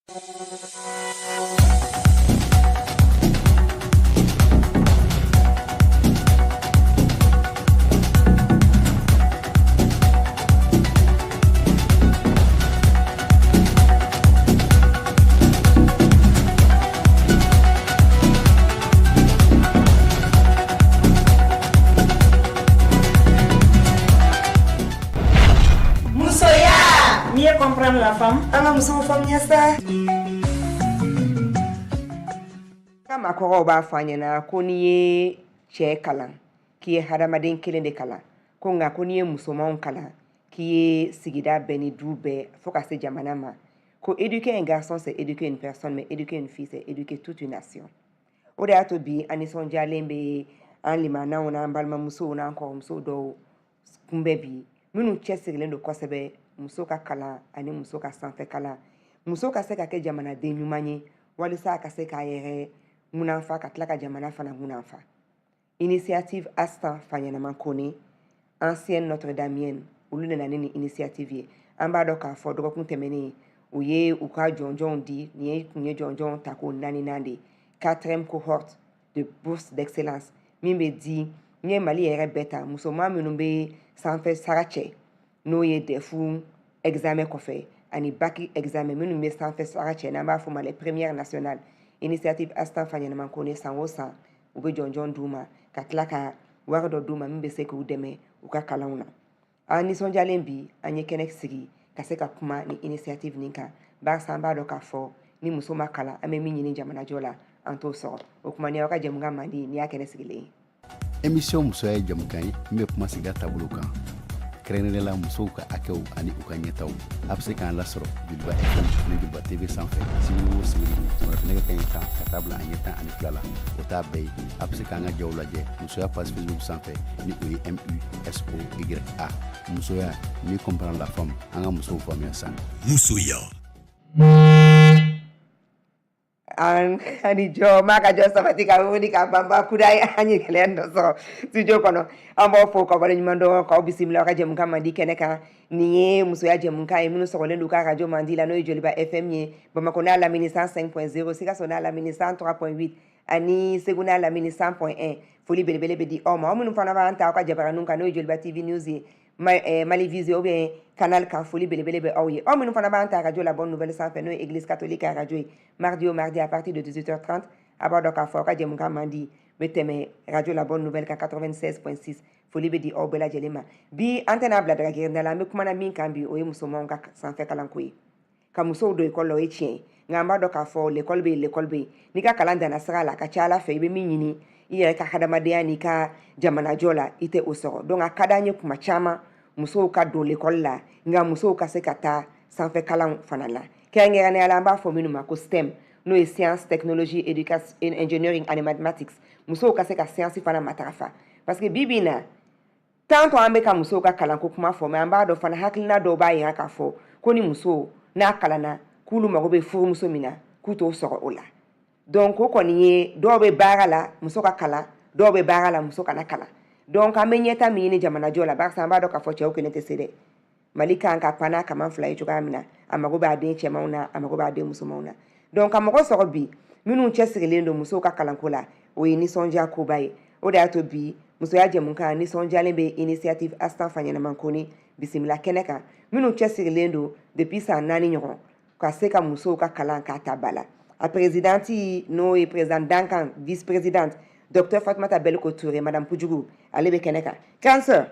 Musoya, mieux comprendre la femme. An ka musow faamuya sa. Ka maakɔrɔw b'a fɔ an ɲɛna ko n'i ye cɛ kalan, k'i ye hadamaden kelen de kalan, ko nka ko n'i ye musomanw kalan, k'i ye sigida bɛɛ ni du bɛɛ fo ka se jamana ma, ko éduquer un garçon, c'est éduquer une personne, mais éduquer une fille, c'est éduquer toute une nation. O de y'a to bi an nisɔndiyalen bɛ an limanaw n'an balimamusow n'an kɔrɔmusow dɔw kunbɛ bi, minnu cɛsirilen don kosɛbɛ muso ka kalan ani muso ka sanfɛ kalan, muso ka se ka kɛ jamanaden ɲuman ye, walisa a ka se k'a yɛrɛ ŋunanfa ka tila ka jamana fana ŋunanfa. Initiative Astan Faɲɛnama Kone, ancienne Notre-Damienne, olu de nana ni initiative ye. An b'a dɔn k'a fɔ dɔgɔkun tɛmɛnen, u ye u ka jɔnjɔnw di. Nin ye tun ye jɔnjɔn ta ko naaninan de, quatrième cohorte de bourse d'excellence min bɛ di. N ye Mali yɛrɛ bɛɛ ta, musoman minnu bɛ sanfɛ sara cɛ, n'o ye DEF examen kɔfɛ ani bac examen, minnu bɛ sanfɛ sara cɛ, n'an b'a fɔ ma les premières nationales, initiative Astan Faɲɛnama Kone, san o san u bɛ jɔnjɔn d'u ma ka tila ka wari dɔ d'u ma min bɛ se k'u dɛmɛ u ka kalanw na. An nisɔndiyalen bi, an ye kɛnɛ sigi ka se ka kuma ni initiative nin kan, barisa an b'a dɔn k'a fɔ ni muso ma kalan, an bɛ min ɲini jamanajɔ la, an t'o sɔrɔ. O kuma ni aw ka jɛmukan man di, nin y'a kɛnɛ sigilen ye. Émission Musoya ye jamukan ye min bɛ kuma sigida taabolo kan, kɛrɛnkɛrɛnnenya la musow ka hakɛw ani u ka ɲɛtaw. A bɛ se k'an lasɔrɔ Joliba FM ani Joliba TV sanfɛ sibiri o sibiri, sɔgɔmada nɛgɛ kaɲɛ 10 ka taa bila a ɲɛ 12 la. O t'a bɛɛ ye, a bɛ se k'an ka jaw lajɛ Musoya page Facebook sanfɛ, ni o ye MUSOYA, Musoya, mieux comprendre la femme. An ka musow faamuya sa. Musoya. An ani jɔ maa ka jɔ sabati ka wuli ka banba kuda ye. An ye gɛlɛya dɔ sɔrɔ studio kɔnɔ. An b'aw fo ka waleɲuman dɔn, k'aw bisimila aw ka jɛmukan mandi kɛnɛ kan. Nin ye musoya jɛmukan ye minnu sɔgɔlen don k'a radio mandi la, n'o ye Joliba FM ye, Bamakɔ n'a lamini 105.0, Sikaso n'a lamini 103.8 ani Segu n'a lamini 100.1. Foli belebele bɛ di aw ma, aw minnu fana b'an ta aw ka jabaraninw kan, n'o ye Joliba TV News ye, Mali Vision ou bien Canal kan. Foli belebele bɛ aw ye, aw minnu fana b'an ta radio La Bonne Nouvelle sanfɛ, n'o ye Église catholique ka radio ye, mardi o mardi à partir de 18h30. A b'a dɔn k'a fɔ aw ka jɛmukan mandi bɛ tɛmɛ radio La Bonne Nouvelle kan 96.6. Foli bɛ di aw bɛɛ lajɛlen ma. Bi an tɛna bila daga girinda la. An bɛ kumana min kan bi, o ye musomanw ka sanfɛ kalanko ye. Ka musow don ekɔli la, o ye tiɲɛ ye, nka an b'a dɔn k'a fɔ l'école bɛ yen, l'école bɛ yen, n'i ka kalan danna sira la, a ka ca Ala fɛ i bɛ min ɲini i yɛrɛ ka hadamadenya n'i ka jamanajɔ la, i tɛ o sɔrɔ. Donc a ka d'an ye kuma caman musow ka don l'école la, nka musow ka se ka taa sanfɛ kalan fana la, kɛrɛnkɛrɛnnenya la an b'a fɔ minnu ma ko STEM, n'o ye science, technologie, education, engineering and mathematics. Musow ka se ka science fana matarafa, parce que bi bi in na, tantôt an bɛ ka musow ka kalanko kuma fɔ, mais an b'a dɔn fana hakilina dɔw b'a yira k'a fɔ ko ni muso n'a kalanna, k'olu mago bɛ furumuso min na, k'u t'o sɔrɔ o la. Donc o kɔni ye dɔw bɛ baara la muso ka kalan, dɔw bɛ baara la muso kana kalan. Donc an bɛ ɲɛta min ɲini jamanajɔ la, barisa an b'a dɔn k'a fɔ cɛw kelen tɛ se dɛ. Mali kan ka pan n'a kaman fila ye cogoya min na, a mago b'a den cɛmanw na, a mago b'a den musomanw na. Donc ka mɔgɔ sɔrɔ bi minnu cɛsirilen don musow ka kalanko la, o ye nisɔndiya koba ye. O de y'a to bi musoya jɛmukan nisɔndiyalen bɛ initiative Astan Faɲɛnama Kone bisimila kɛnɛ kan, minnu cɛsirilen don depuis san 4 ɲɔgɔn ka se ka musow ka kalan k'a ta ba la. A présidente, n'o ye président dankan, vice présidente, docteur Fatoumata Beliko Touré, madame Pujugu, ale bɛ kɛnɛ kan. Grande sœur,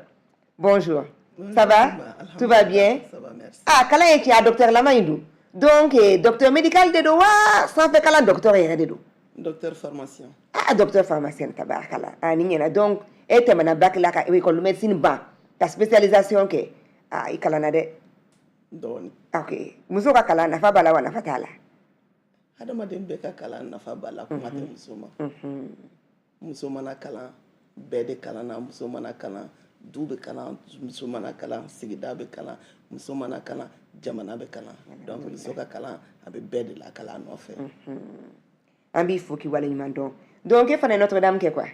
bonjour. Bonjour. Ça va? Tout va bien? Ça va, merci. Ah, kalan ye tiɲɛ, a docteur lama in don. Donc docteur médical de don wa sanfɛ kalan docteur yɛrɛ de don? Docteur pharmacien. Ah, docteur pharmacien, tabarakala. Ah, ni ɲɛna. Donc e tɛmɛna bac la ka école médecine ban ka spécialisation kɛ. Ah, i kalanna dɛ. Dɔɔni. Ok, muso ka kalan nafa b'a la wa nafa t'a la? Hadamaden bɛɛ ka kalan nafa b'a la, kuma tɛ muso ma. Muso mana kalan, bɛɛ de kalan na. Muso mana kalan, du bɛ kalan. Muso mana kalan, sigida bɛ kalan. Muso mana kalan, jamana bɛ kalan. Donc muso ka kalan, a bɛ bɛɛ de la kalan nɔfɛ. An b'i fo k'i waleɲuman dɔn. Donc e fana ye Notre Dame kɛ quoi?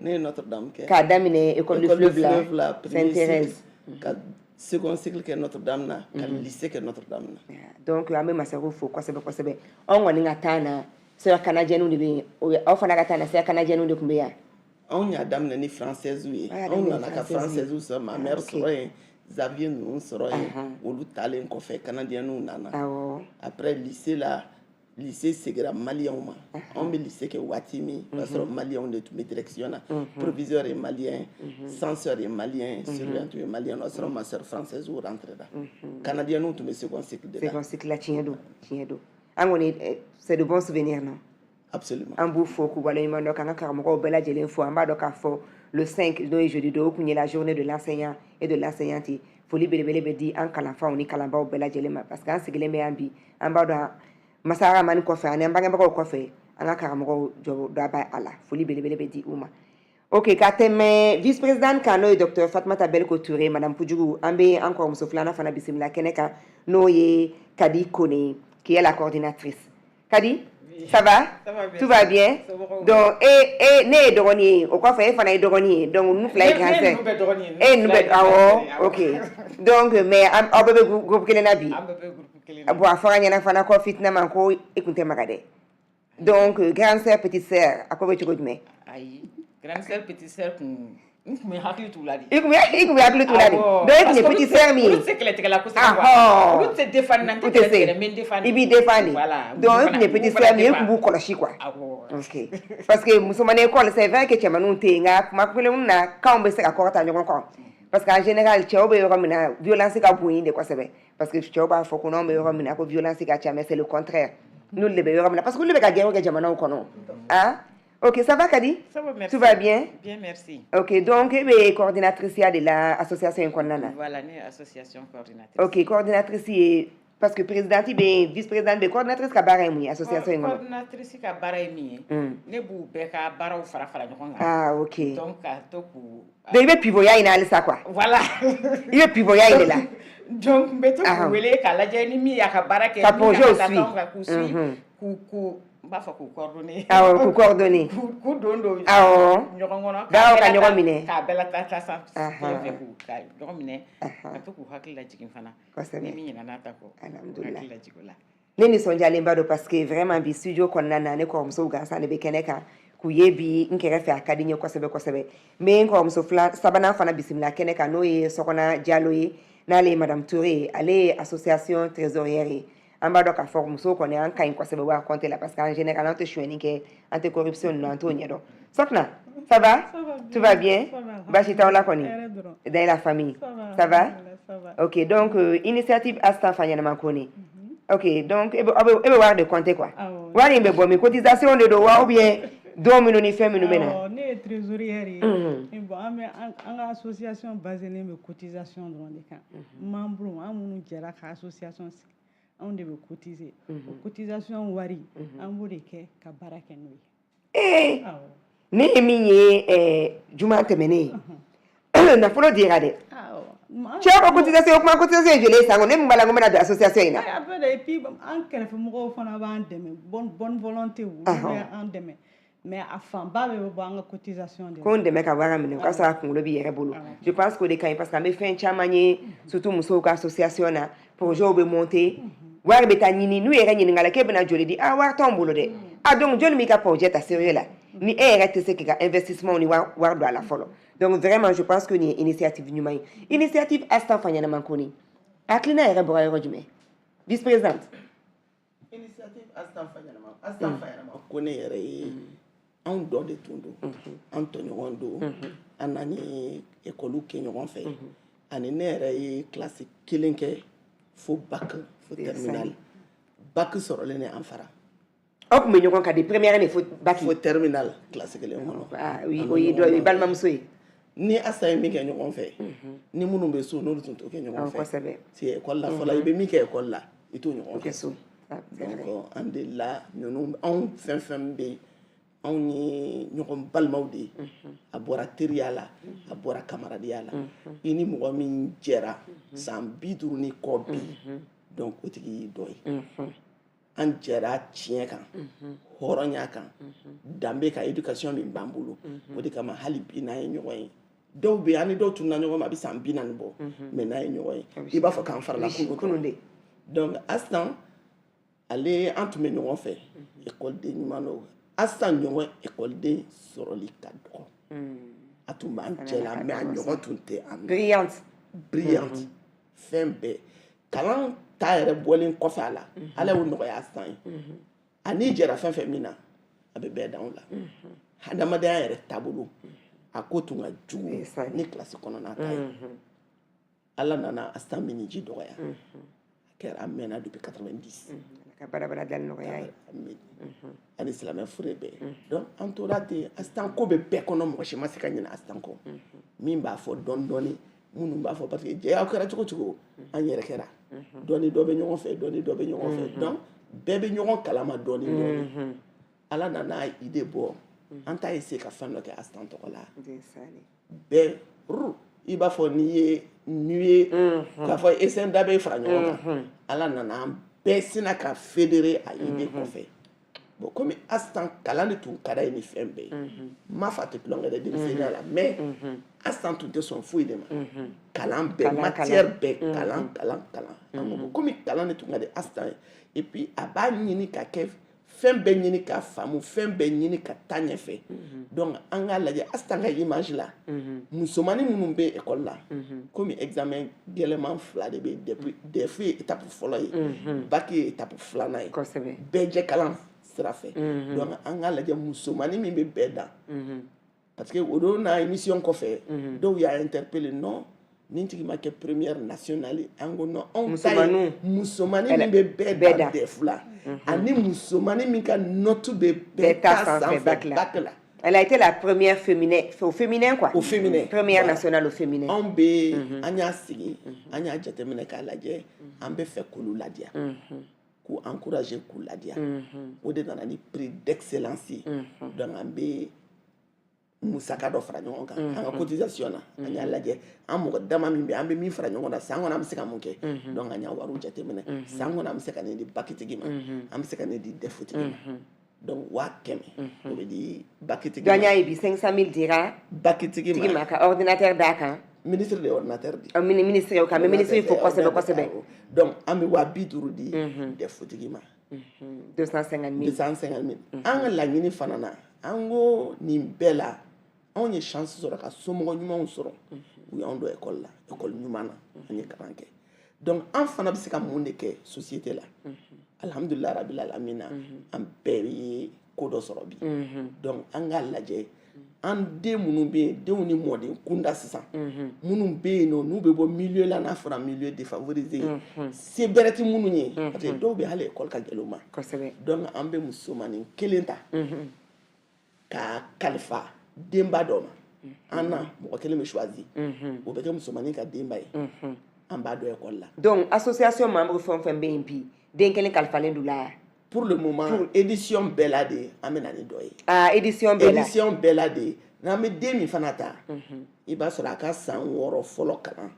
Ne ye Notre Dame kɛ. K'a daminɛ école de École de Fleuve la, Fleuve la, premier Sainte Thérèse. cycle, ka Second cycle kɛ Notre Dame na, ka lycée kɛ Notre Dame na. Donc an bɛ ma sœurw fo kosɛbɛ kosɛbɛ. Anw kɔni ka taa na, sœur canadienne de bɛ yen. Aw fana ka taa na, sœur canadienne de tun bɛ yan. Anw y'a daminɛ ni française ye. Anw nana ka française sɔrɔ, ma mère sɔrɔ yen, Xavier ninnu sɔrɔ yen. Olu taalen kɔfɛ, canadienw nana. Après lycée la, lycée segira maliyɛnw ma. Anw bɛ lycée kɛ waati min, o y'a sɔrɔ maliyɛnw de tun bɛ direction na, proviseur ye malien, censeur ye malien, surveillant tun ye malien. O y'a sɔrɔ ma sœur française rentré la, canadienw tun bɛ second cycle de la. Second cycle la, tiɲɛ don, tiɲɛ don. An kɔni, c'est de bons souvenirs, non? Absolument. An b'u fo k'u waleɲuman dɔn, k'an ka karamɔgɔw bɛɛ lajɛlen fo. An b'a dɔn k'a fɔ le 5, n'o ye jeudi don, o kun ye la journée de l'enseignant et de l'enseignante ye. Foli belebele bɛ di an kalanfaw ni kalanbaw bɛɛ lajɛlen ma, parce que an sigilen bɛ yan bi, an b'a dɔn masa Rahamani kɔfɛ ani an bangebagaw kɔfɛ, an ka karamɔgɔw jɔda b'a a la. Foli belebele bɛ di u ma. Ok, ka tɛmɛ vice président kan, n'o ye docteur Fatumata Beliko Touré, madame Pujugu, an bɛ an kɔrɔmuso filanan fana bisimila kɛnɛ kan, n'o ye Kadi Kone, qui est la coordinatrice. Kadi, oui. Ça va? Ça va bien. Tout va bien? Donc e ne ye dɔgɔnin ye, o kɔfɛ e fana ye dɔgɔnin ye, donc ninnu fila ye grand sœur. E ninnu bɛɛ, awɔ, ok. Donc mais aw bɛɛ bɛ groupe kelen na bi. An bɛɛ bɛ groupe kelen na. Bon, a fɔra ɲɛna fana ko fitina ma ko e kun tɛ maga dɛ. Donc grande sœur, petite sœur, a ko bɛ cogo jumɛn? Ayi, grande sœur, petite sœur kun, n kun bɛ hakili t'u la de. I kun bɛ hakili t'u la de. Donc e kun ye petite sœur min ye. Olu tɛ se kɛlɛtigɛ la kosɛbɛ quoi. Olu tɛ se défendre na, n tɛ kɛlɛ tigɛ, n bɛ n défendre. I b'i défendre. Voilà. Donc e kun ye petite sœur min ye, e kun b'u kɔlɔsi quoi. Awɔ. Ok, parce que musomanin école, c'est vrai que cɛmaninw tɛ yen, nka kuma kelen na, k'anw bɛ se ka kɔrɔta ɲɔgɔn kɔrɔ. Parce que en général, cɛw bɛ yɔrɔ min na, violence ka bon yen de kosɛbɛ. Parce que cɛw b'a fɔ ko n'anw bɛ yɔrɔ min na, ko violence ka ca, mais c'est le contraire. N'olu de bɛ yɔrɔ min na, parce que olu de bɛ ka guerre kɛ jamanaw kɔnɔ. Ah ok, ça va Kadi? Ça va, merci. Tout va bien? Bien, merci. Ok, donc e bɛ coordinatrice ya de la association in kɔnɔna na. Voilà, ne ye association coordinatrice. Ok, coordinatrice ye, parce que présidente bɛ yen, vice présidente bɛ yen, coordinatrice ka baara ye mun ye association in kɔnɔ? Coordinatrice ka baara ye min ye, ne b'u bɛɛ ka baaraw fara fara ɲɔgɔn kan. Ah ok. Donc ka to k'u. Donc i bɛ pivot ya in na halisa quoi. Voilà. I bɛ pivot ya in de la. Donc n bɛ to k'u wele k'a lajɛ ni min y'a ka baara kɛ. Ka projet suit. K'u suit, k'u n b'a fɔ k'u coordonner. Awɔ, k'u coordonner. K'u don don ɲɔgɔn kɔnɔ. Baaraw ka ɲɔgɔn minɛ. K'a bɛɛ la taa san kelen fɛ, k'u ka ɲɔgɔn minɛ. Ka to k'u hakili lajigin fana. Kosɛbɛ. Ni min ɲinɛ n'a ta kɔ. Alhamdulillah. Hakili lajigin o la. Ne nisɔndiyalenba don, parce que vraiment bi studio kɔnɔna na, ne kɔrɔmuso gansan de bɛ kɛnɛ kan k'u ye bi n kɛrɛfɛ, a ka di n ye kosɛbɛ kosɛbɛ. N bɛ n kɔrɔmuso fila sabanan fana bisimila kɛnɛ kan, n'o ye Sɔgɔna Jalo ye, n'ale ye madame Touré ye, ale ye association trésorière ye. An b'a dɔn k'a fɔ musow kɔni an ka ɲi kosɛbɛ wa compte la, parce que en général an tɛ sonyɛni kɛ, an tɛ corruption ninnu, an t'o ɲɛdɔn. Sɔkina, ça va? Ça va bien. Tout va bien? Ça va. Baasi t'aw la kɔni? Hɛrɛ dɔrɔn. Dans la famille? Ça va. Ça va? Ça va. Ok, donc initiative Astan Faɲɛnama Kone. Ok, donc e bɛ wari de compter quoi. Awɔ. Wari in bɛ bɔ min? Cotisation de don wa, ou bien don minnu ni fɛn minnu bɛ na? Awɔ, ne ye trésorière ye. Bon, an bɛ an ka association baselen bɛ cotisation dɔrɔn de kan. Membre an minnu jɛra ka association sigi, anw de bɛ cotiser. O cotisation wari, an b'o de kɛ ka baara kɛ n'o ye. Ee! Awɔ. Ne ye min ye juma tɛmɛnen, nafolo dira dɛ. Awɔ. Cɛw ka cotisation, o kuma cotisation ye joli ye san kɔnɔ? Ne mun b'a la ko n bɛna don association in na? A bɛɛ de, et puis an kɛrɛfɛmɔgɔw fana b'an dɛmɛ, bonne volonté, olu bɛ an dɛmɛ, mais a fanba bɛɛ bɛ bɔ an ka cotisation de la. Ko n dɛmɛ ka wari minɛ, o ka sɔrɔ a kunkolo b'i yɛrɛ bolo. Je pense que o de ka ɲi, parce que an bɛ fɛn caman ye, surtout musow ka association na, projet bɛ monter, wari bɛ taa ɲini, n'u yɛrɛ ɲininka la k'e bɛna joli di, ah, wari t'anw bolo dɛ. Ah, donc jɔnni b'i ka projet ta sérieux la ni e yɛrɛ tɛ se k'i ka investissement ni wari don a la fɔlɔ? Donc vraiment, je pense que nin ye initiative ɲuman ye, initiative Astan Faɲɛnama Kone. Hakilina yɛrɛ bɔra yɔrɔ jumɛn, vice présidente? Initiative Astan Faɲɛnama, Astan Faɲɛnama ko ne yɛrɛ ye, anw dɔ de tun don, an tɔɲɔgɔn don, an n'an ye ekɔliw kɛ ɲɔgɔn fɛ, ani ne yɛrɛ ye kilasi kelen kɛ fo bac, fo terminal. Bac sɔrɔlen de an fara. Aw tun bɛ ɲɔgɔn kan de première année fo bac? Fo terminal, kilasi kelen kɔnɔ. Ah oui, o ye dɔ ye, balimamuso ye. Ni Asa ye min kɛ ɲɔgɔn fɛ, ni minnu bɛ so, n'olu tun t'o kɛ ɲɔgɔn fɛ. Parce que ekɔli la fɔlɔ, i bɛ min kɛ ekɔli la, i t'o ɲɔgɔn kɛ kɛ so. Donc an delila ninnu, anw fɛn fɛn bɛ yen, anw ye ɲɔgɔn balimaw de ye. A bɔra teriya la, a bɔra kamaradenya la. I ni mɔgɔ min jɛra san 50 ni kɔ bi, donc o tigi y'i dɔ ye. An jɛra tiɲɛ kan, hɔrɔnya kan, danbe kan, éducation min b'an bolo, o de kama hali bi n'an ye ɲɔgɔn ye. Dɔw bɛ yen, an ni dɔw tununa ɲɔgɔn ma, a bɛ san 40 bɔ, mais n'a ye ɲɔgɔn ye, i b'a fɔ k'an farala kunun. Kunun de. Donc Astan, ale, an tun bɛ ɲɔgɔn fɛ, ekɔliden ɲuman don. Astan ɲɔgɔn ekɔliden sɔrɔli ka dɔgɔ. A tun b'an cɛ la, mais a ɲɔgɔn tun tɛ an na. Brillante. Brillante, fɛn bɛɛ. Kalan ta yɛrɛ bɔlen kɔfɛ a la, Ala y'o nɔgɔya Astan ye. A n'i jɛra fɛn fɛn min na, a bɛ bɛɛ dan o la. Hadamadenya yɛrɛ taabolo, a ko tun ka jugu ni kilasi kɔnɔna ta ye. Ala nana Astan miniji dɔgɔya. A kɛra, a mɛnna, depuis 90. Ka barabara dali nɔgɔya ye. Ani silamɛ fure bɛɛ. Donc an tora ten. Astan ko bɛ bɛɛ kɔnɔ, mɔgɔ si ma se ka ɲinɛ Astan kɔ. Min b'a fɔ dɔɔni dɔɔni, minnu b'a fɔ, parce que jɛya kɛra cogo cogo, an yɛrɛ kɛra dɔɔni, dɔ bɛ ɲɔgɔn fɛ dɔɔni, dɔ bɛ ɲɔgɔn fɛ, donc bɛɛ bɛ ɲɔgɔn kalama dɔɔni dɔɔni. Ala nana idée bɔ, an t'a essayer ka fɛn dɔ kɛ Astan tɔgɔ la. Bɛɛ i b'a fɔ n'i ye n'i ye k'a fɔ esɛn da bɛ fara ɲɔgɔn kan. Ala nana an bɛɛ sina ka fédérer a idée kɔfɛ. Bon, komi Astan kalan de tun ka d'a ye ni fɛn bɛɛ ye, n m'a fɔ a tɛ tulonkɛ dɛ denmisɛnninya la, mais Astan tun tɛ sɔn foyi de ma, kalan bɛɛ, matière bɛɛ, kalan, kalan, kalan. An ko komi kalan de tun ka di Astan ye, et puis a b'a ɲini ka kɛ fɛn bɛɛ ɲini ka faamu, fɛn bɛɛ ɲini ka taa ɲɛfɛ. Donc an k'a lajɛ Astan ka image la, musomanin minnu bɛ école la, komi examen gɛlɛman fila de bɛ yen, depuis DEF ye étape fɔlɔ ye, bac ye étape filanan ye, bɛɛ jɛ kalan sira fɛ. Donc an k'a lajɛ musomanin min bɛ bɛɛ dan, parce que o don na, émission kɔfɛ, dɔw y'a interpellé: non, nin tigi ma kɛ première nationale. An ko non, anw ta ye musomanin min bɛ bɛɛ dan DEF la, ani musomanin min ka note bɛ bɛɛ ta sanfɛ bac la. Elle a été la première féminin, au féminin quoi. Au féminin. Première nationale au féminin. Anw bɛ, an y'a sigi, an y'a jateminɛ k'a lajɛ, an bɛ fɛ k'olu ladiya, k'u encourager, k'u ladiya. O de nana ni prix d'excellence ye. Donc an bɛ musaka dɔ fara ɲɔgɔn kan an ka cotisation na. An y'a lajɛ, an mɔgɔ dama min bɛ, an bɛ min fara ɲɔgɔn kan san kɔnɔ, an bɛ se ka mun kɛ? Donc an y'a wariw jateminɛ. San kɔnɔ, an bɛ se ka nin di bactigi ma, an bɛ se ka nin di DEF tigi ma. Donc 100 000, o bɛ di bactigi ma. Donc an y'a ye bi, 500 000 dira bactigi ma ka ordinateur d'a kan. Ministre de ye ordinateur di. Ministre ka ministre fo kosɛbɛ kosɛbɛ. Donc an bɛ 50 000 di DEF tigi ma. 250 000. 250 000. An ka laɲini fana na, an ko nin bɛɛ la, anw ye chance sɔrɔ ka somɔgɔ ɲumanw sɔrɔ, u y'anw don école la, école ɲuman na, an ye kalan kɛ. Donc an fana bɛ se ka mun de kɛ société la? Alhamdulilah rabil alamina, an bɛɛ ye ko dɔ sɔrɔ bi. Donc an k'a lajɛ, an den minnu bɛ yen, denw ni mɔden kunda sisan, minnu bɛ yen nɔ, n'u bɛ bɔ milieu la, n'a fɔra milieu défavorisé, se bɛrɛ tɛ minnu ye, parce que dɔw bɛ hali école ka gɛlɛn u ma. Donc an bɛ musomanin kelen ta k'a kalifa denba dɔ ma. An na mɔgɔ kelen bɛ choisi, o bɛ kɛ musomanin ka denba ye, an b'a dɔn école la. Donc association membre fɛn o fɛn bɛ yen bi, den kelen kalifalen don la. Pour le moment, édition bɛɛ la de, an bɛ na ni dɔ ye. Ah, édition bɛɛ la. Édition bɛɛ la de, n'an bɛ den min fana ta, i b'a sɔrɔ a ka san 6 fɔlɔ kalan,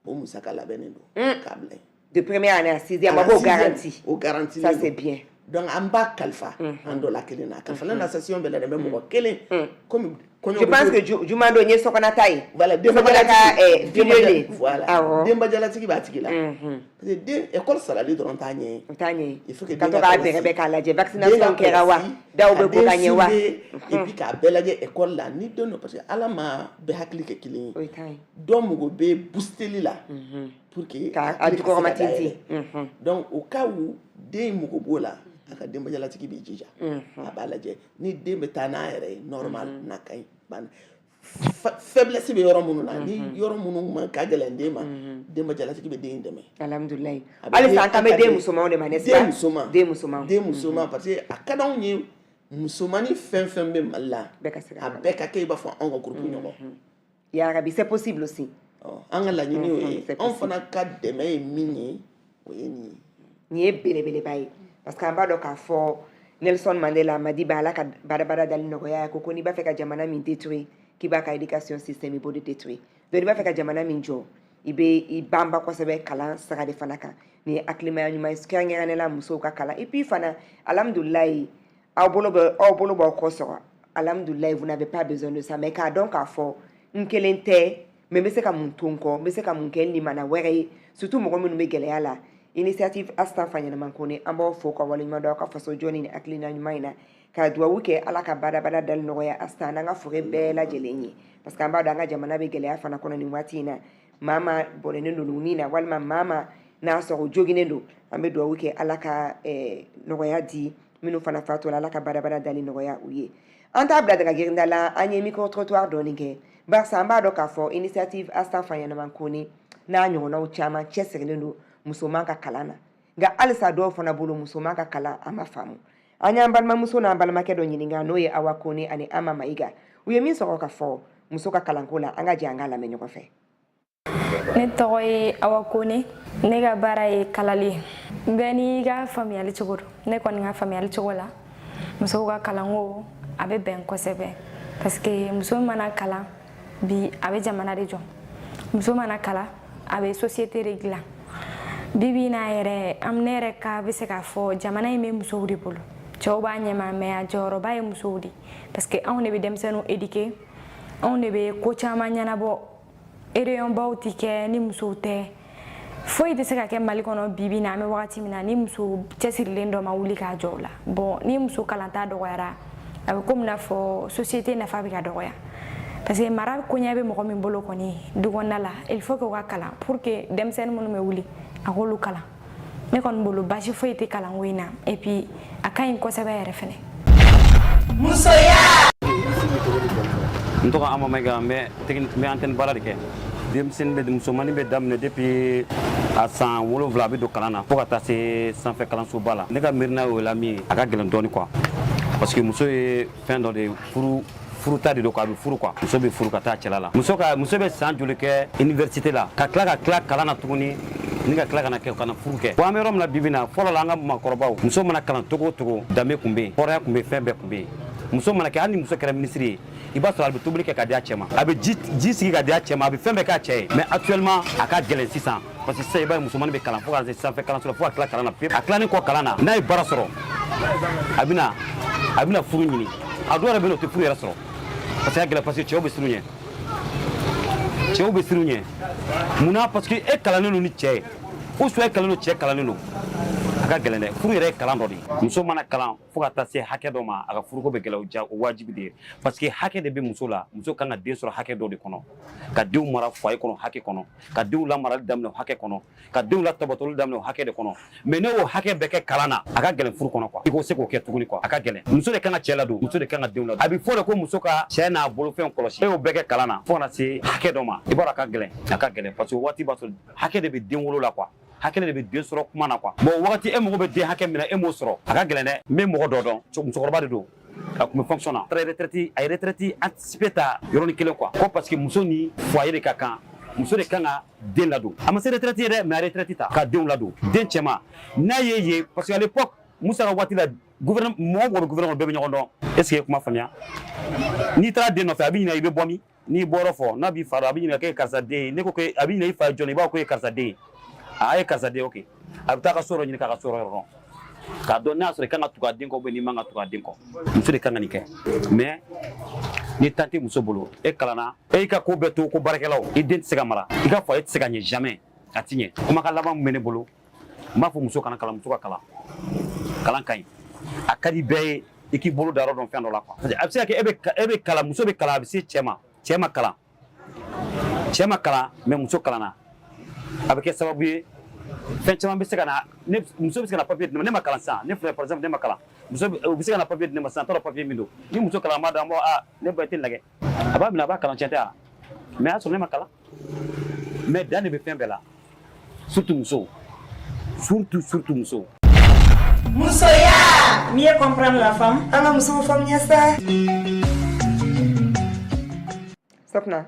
o musaka labɛnnen don k'a bila yen. De première année à sixième, a b'o garanti. O garanti. Ça, c'est bien. Donc an b'a kalifa an dɔ la kelen na, a kalifalen na association bɛɛ la dɛ, mais mɔgɔ kelen, komi kɔɲɔ. Je pense que juma don n ye sokɔnɔta ye. Voilà. Denbajalatigi denbajalatigi, voilà, denbajalatigi b'a tigi la, parce que den école sarali dɔrɔn t'a ɲɛ ye. O t'a ɲɛ ye. Il faut que ka to k'a bɛrɛbɛn k'a lajɛ, vaccination kɛra wa, daw bɛ ko ka ɲɛ wa. Et puis k'a bɛɛ lajɛ école la ni den dɔ, parce que Ala ma bɛɛ hakili kɛ kelen ye. O ye tan ye. Dɔ mago bɛ boosteli la pour que k'a jukɔrɔma tintin. Donc au cas où den mago b'o la, a ka denbajalatigi b'i jija, a b'a lajɛ ni den bɛ taa n'a yɛrɛ ye normal, n'a ka ɲi banna, faiblesse bɛ yɔrɔ minnu na, ni yɔrɔ minnu ma ka gɛlɛn den ma, denbajalatigi bɛ den dɛmɛ. Alhamdulilayi, halisa an kan bɛ den musomanw de ma, n'est-ce pas? Den musoman. Den musoman. Den musoman, parce que a ka d'anw ye, musomannin fɛn fɛn bɛ Mali la, bɛɛ ka se a bɛɛ ka kɛ i b'a fɔ anw ka groupe ɲɔgɔn. Ya rabi, c'est possible aussi. An ka laɲini y'o ye. Anw fana ka dɛmɛ ye min ye, o ye nin ye. Nin ye belebeleba ye, parce que an b'a dɔn k'a fɔ Nelson Mandela, Madiba, Ala ka baarabara dali nɔgɔya, ko n'i b'a fɛ ka jamana min détruire, k'i b'a ka éducation système, i b'o de détruire. Donc n'i b'a fɛ ka jamana min jɔ, i bɛ i banba kosɛbɛ kalan sira de fana kan. Nin ye hakilimaya ɲuman ye, kɛrɛnkɛrɛnnenya la musow ka kalan. Et puis fana, alhamdulilayi, aw bolo bɛ, aw bolo b'aw kɔ sɔrɔ, alhamdulilayi, vous n'avez pas besoin de ça, mais k'a dɔn k'a fɔ N kelen tɛ, mais n bɛ se ka mun to n kɔ, n bɛ se ka mun kɛ n limana wɛrɛ ye, surtout mɔgɔ minnu bɛ gɛlɛya la. Initiative Astan Fanyɛlɛma Kone, an b'aw fo ka waleɲuman dɔn aw ka faso jɔ ni hakilina ɲuman in na, ka duwawu kɛ Ala ka badabada dali nɔgɔya Astan n'an ka forêt bɛɛ lajɛlen ye, parce que an b'a dɔn an ka jamana bɛ gɛlɛya fana kɔnɔ nin waati in na. Maa maa bɔnɛnen don ni na, walima maa maa n'a sɔrɔ joginen don, an bɛ duwawu kɛ Ala ka nɔgɔya di minnu fana fatula, Ala ka badabada dali nɔgɔya u ye. An t'a bila daga girinda la, an ye micro trottoir dɔɔni kɛ, barisa an b'a dɔn k'a fɔ initiative Astan Fanyɛlɛma Kone n'a ɲɔgɔnnaw caman cɛsirilen don musoman ka kalan na, nka halisa dɔw fana bolo musoman ka kalan a ma faamu. An y'an balimamuso n'an balimakɛ dɔ ɲininka, n'o ye Awa Kone ani Ama Mayiga. U ye min sɔrɔ ka fɔ muso ka kalanko la, an ka jɛ an k'a lamɛn ɲɔgɔn fɛ. Ne tɔgɔ ye Awa Kone, ne ka baara ye kalali ye. Bɛɛ n'i ka faamuyali cogo don. Ne kɔni ka faamuyali cogo la, musow ka kalanko a bɛ bɛn kosɛbɛ, parce que muso mana kalan bi, a bɛ jamana de jɔ. Muso mana kalan, a bɛ société de dilan. Bi bi in na yɛrɛ, ne yɛrɛ ka bɛ se k'a fɔ jamana in bɛ musow de bolo. Cɛw b'a ɲɛma, mais a jɔyɔrɔba ye musow de, parce que anw de bɛ denmisɛnninw éduquer, anw de bɛ ko caman ɲɛnabɔ. Réunion baw ti kɛ ni musow tɛ. Foyi tɛ se ka kɛ Mali kɔnɔ bi bi in na, an bɛ wagati min na, ni muso cɛsirilen dɔ ma wuli k'a jɔ o la. Bon, ni muso kalanta dɔgɔyara, a bɛ komi n'a fɔ société nafa bɛ ka dɔgɔya, parce que mara koɲɛ bɛ mɔgɔ min bolo kɔni du kɔnɔna la, il faut que u ka kalan pour que denmisɛnnin minnu bɛ wuli, a k'olu kalan. Ne kɔni bolo, baasi foyi tɛ kalanko in na, et puis a ka ɲi kosɛbɛ yɛrɛ fɛnɛ. Musoya. N tɔgɔ Ama Mayiga, n bɛ technique, n bɛ antenne baara de kɛ. Denmisɛnnin bɛ, musomanin bɛ daminɛ depuis a san 7, a bɛ don kalan na fo ka taa se sanfɛ kalansoba la. Ne ka miirina y'o la min ye, a ka gɛlɛn dɔɔni quoi, parce que muso ye fɛn dɔ de ye, furu furuta de don quoi, a bɛ furu quoi. Muso bɛ furu ka taa cɛla la. Muso ka muso bɛ san joli kɛ université la, ka tila kalan na tuguni, ni ka tila ka na kɛ ka na furu kɛ? Bon, an bɛ yɔrɔ min na bi bi in na, fɔlɔ la, an ka maakɔrɔbaw, muso mana kalan togo o togo, danbe tun bɛ yen, hɔrɔnya tun bɛ yen, fɛn bɛɛ tun bɛ yen. Muso mana kɛ, hali ni muso kɛra minisiri ye, i b'a sɔrɔ a bɛ tobili kɛ ka di a cɛ ma, a bɛ ji ji sigi ka di a cɛ ma, a bɛ fɛn bɛɛ k'a cɛ ye. Mais actuellement, a ka gɛlɛn sisan, parce que sisan i b'a ye musomanin bɛ kalan fo ka se sanfɛ kalanso la, fo ka tila kalan na pewu. A tilannen kɔ kalan na, n'a ye baara sɔrɔ, a bɛna furu ɲini. A dɔw yɛrɛ bɛ yen, o tɛ furu yɛrɛ sɔrɔ, parce que a gɛlɛn, parce que cɛw bɛ siran u ɲɛ, cɛw bɛ siran u ɲɛ. Munna? Parce que e kalannen don ni cɛ ye, ou soit e kalannen don, cɛ kalannen don, a ka gɛlɛn dɛ. Furu yɛrɛ ye kalan dɔ de ye. Muso mana kalan fo ka taa se hakɛ dɔ ma, a ka furuko bɛ gɛlɛya, o ja o wajibi de ye, parce que hakɛ de bɛ muso la. Muso kan ka den sɔrɔ hakɛ dɔ de kɔnɔ, ka denw mara foyer kɔnɔ hakɛ kɔnɔ, ka denw lamarali daminɛ o hakɛ kɔnɔ, ka denw latabatɔli daminɛ o hakɛ de kɔnɔ. Mais ne y'o hakɛ bɛɛ kɛ kalan na, a ka gɛlɛn furu kɔnɔ quoi, i ko se k'o kɛ tuguni quoi, a ka gɛlɛn. Muso de kan ka cɛ ladon, muso de kan ka denw ladon. A bɛ fɔ de ko muso ka cɛ n'a bolofɛn kɔlɔsi. E y'o bɛɛ kɛ kalan na fo ka na se hakɛ dɔ ma, i b'a dɔn a ka gɛlɛn, a ka gɛlɛn, parce que o waati b'a sɔrɔ hakɛ de bɛ den wolo la quoi, hakɛ de bɛ den sɔrɔ kuma na quoi. Bon, wagati e mago bɛ den hakɛ min na, e m'o sɔrɔ, a ka gɛlɛn dɛ. N bɛ mɔgɔ dɔ dɔn, musokɔrɔba de don, a tun bɛ fonction na, retraite, a ye retraite anticipée ta yɔrɔnin kelen quoi, ko parce que muso ni foyer de ka kan, muso de kan ka den ladon. A ma se retraite ye dɛ, mais a retraite ta ka denw ladon, den cɛman n'a ye ye, parce que à l'époque, Musa ka waati la, gouvernement, mɔgɔ mɔgɔ bɛ gouvernement, bɛɛ bɛ ɲɔgɔn dɔn. Est ce que i ye kuma faamuya? N'i taara den nɔfɛ, a bɛ ɲininka i bɛ bɔ min, n'i bɔra fɔ n'a b'i fa dɔn, a bɛ ɲininka k'e ye karisa den ye. Ne ko a bɛ ɲininka i fa ye jɔn ye, i b'a fɔ ko e ye karisa den ye. A ye karisa den, ok, a bɛ taa ka so dɔ ɲini k'a ka so yɔrɔ dɔn, k'a dɔn n'a y'a sɔrɔ i kan ka tugu a den kɔ ou bien n'i man ka tugu a den kɔ. Muso de kan ka nin kɛ. Mais ni temps tɛ muso bolo, e kalanna, e y'i ka ko bɛɛ to ko baarakɛlaw, i den tɛ se ka mara, i ka foyer tɛ se ka ɲɛ, jamais a ti ɲɛ. Kumakan laban min bɛ ne bolo, n b'a fɔ muso kana kalan, muso ka kalan. Kalan ka ɲi, a ka di bɛɛ ye i k'i bolo da yɔrɔ dɔn fɛn dɔ la quoi. Parce que a bɛ se ka kɛ e bɛ kalan, muso bɛ kalan, a bɛ se cɛ ma, cɛ ma kalan, cɛ ma kalan, mais muso kalanna, a bɛ kɛ sababu ye fɛn caman bɛ se ka na. Ne muso bɛ se ka na papier di ne ma, ne ma kalan sisan, ne filɛ par exemple, ne ma kalan, muso u bɛ se ka na papier di ne ma sisan, n t'a dɔn papier min don. Ni muso kalan, an b'a dɔn, an b'a fɔ a ne ba, i tɛ nin lajɛ, a b'a minɛ, a b'a kalan, tiɲɛ tɛ wa? Mais a y'a sɔrɔ ne ma kalan. Mais dan de bɛ fɛn bɛɛ la, surtout musow, surtout surtout musow. Musoya. Mieux comprendre la femme. An ka musow faamuya sa. Sɔfina,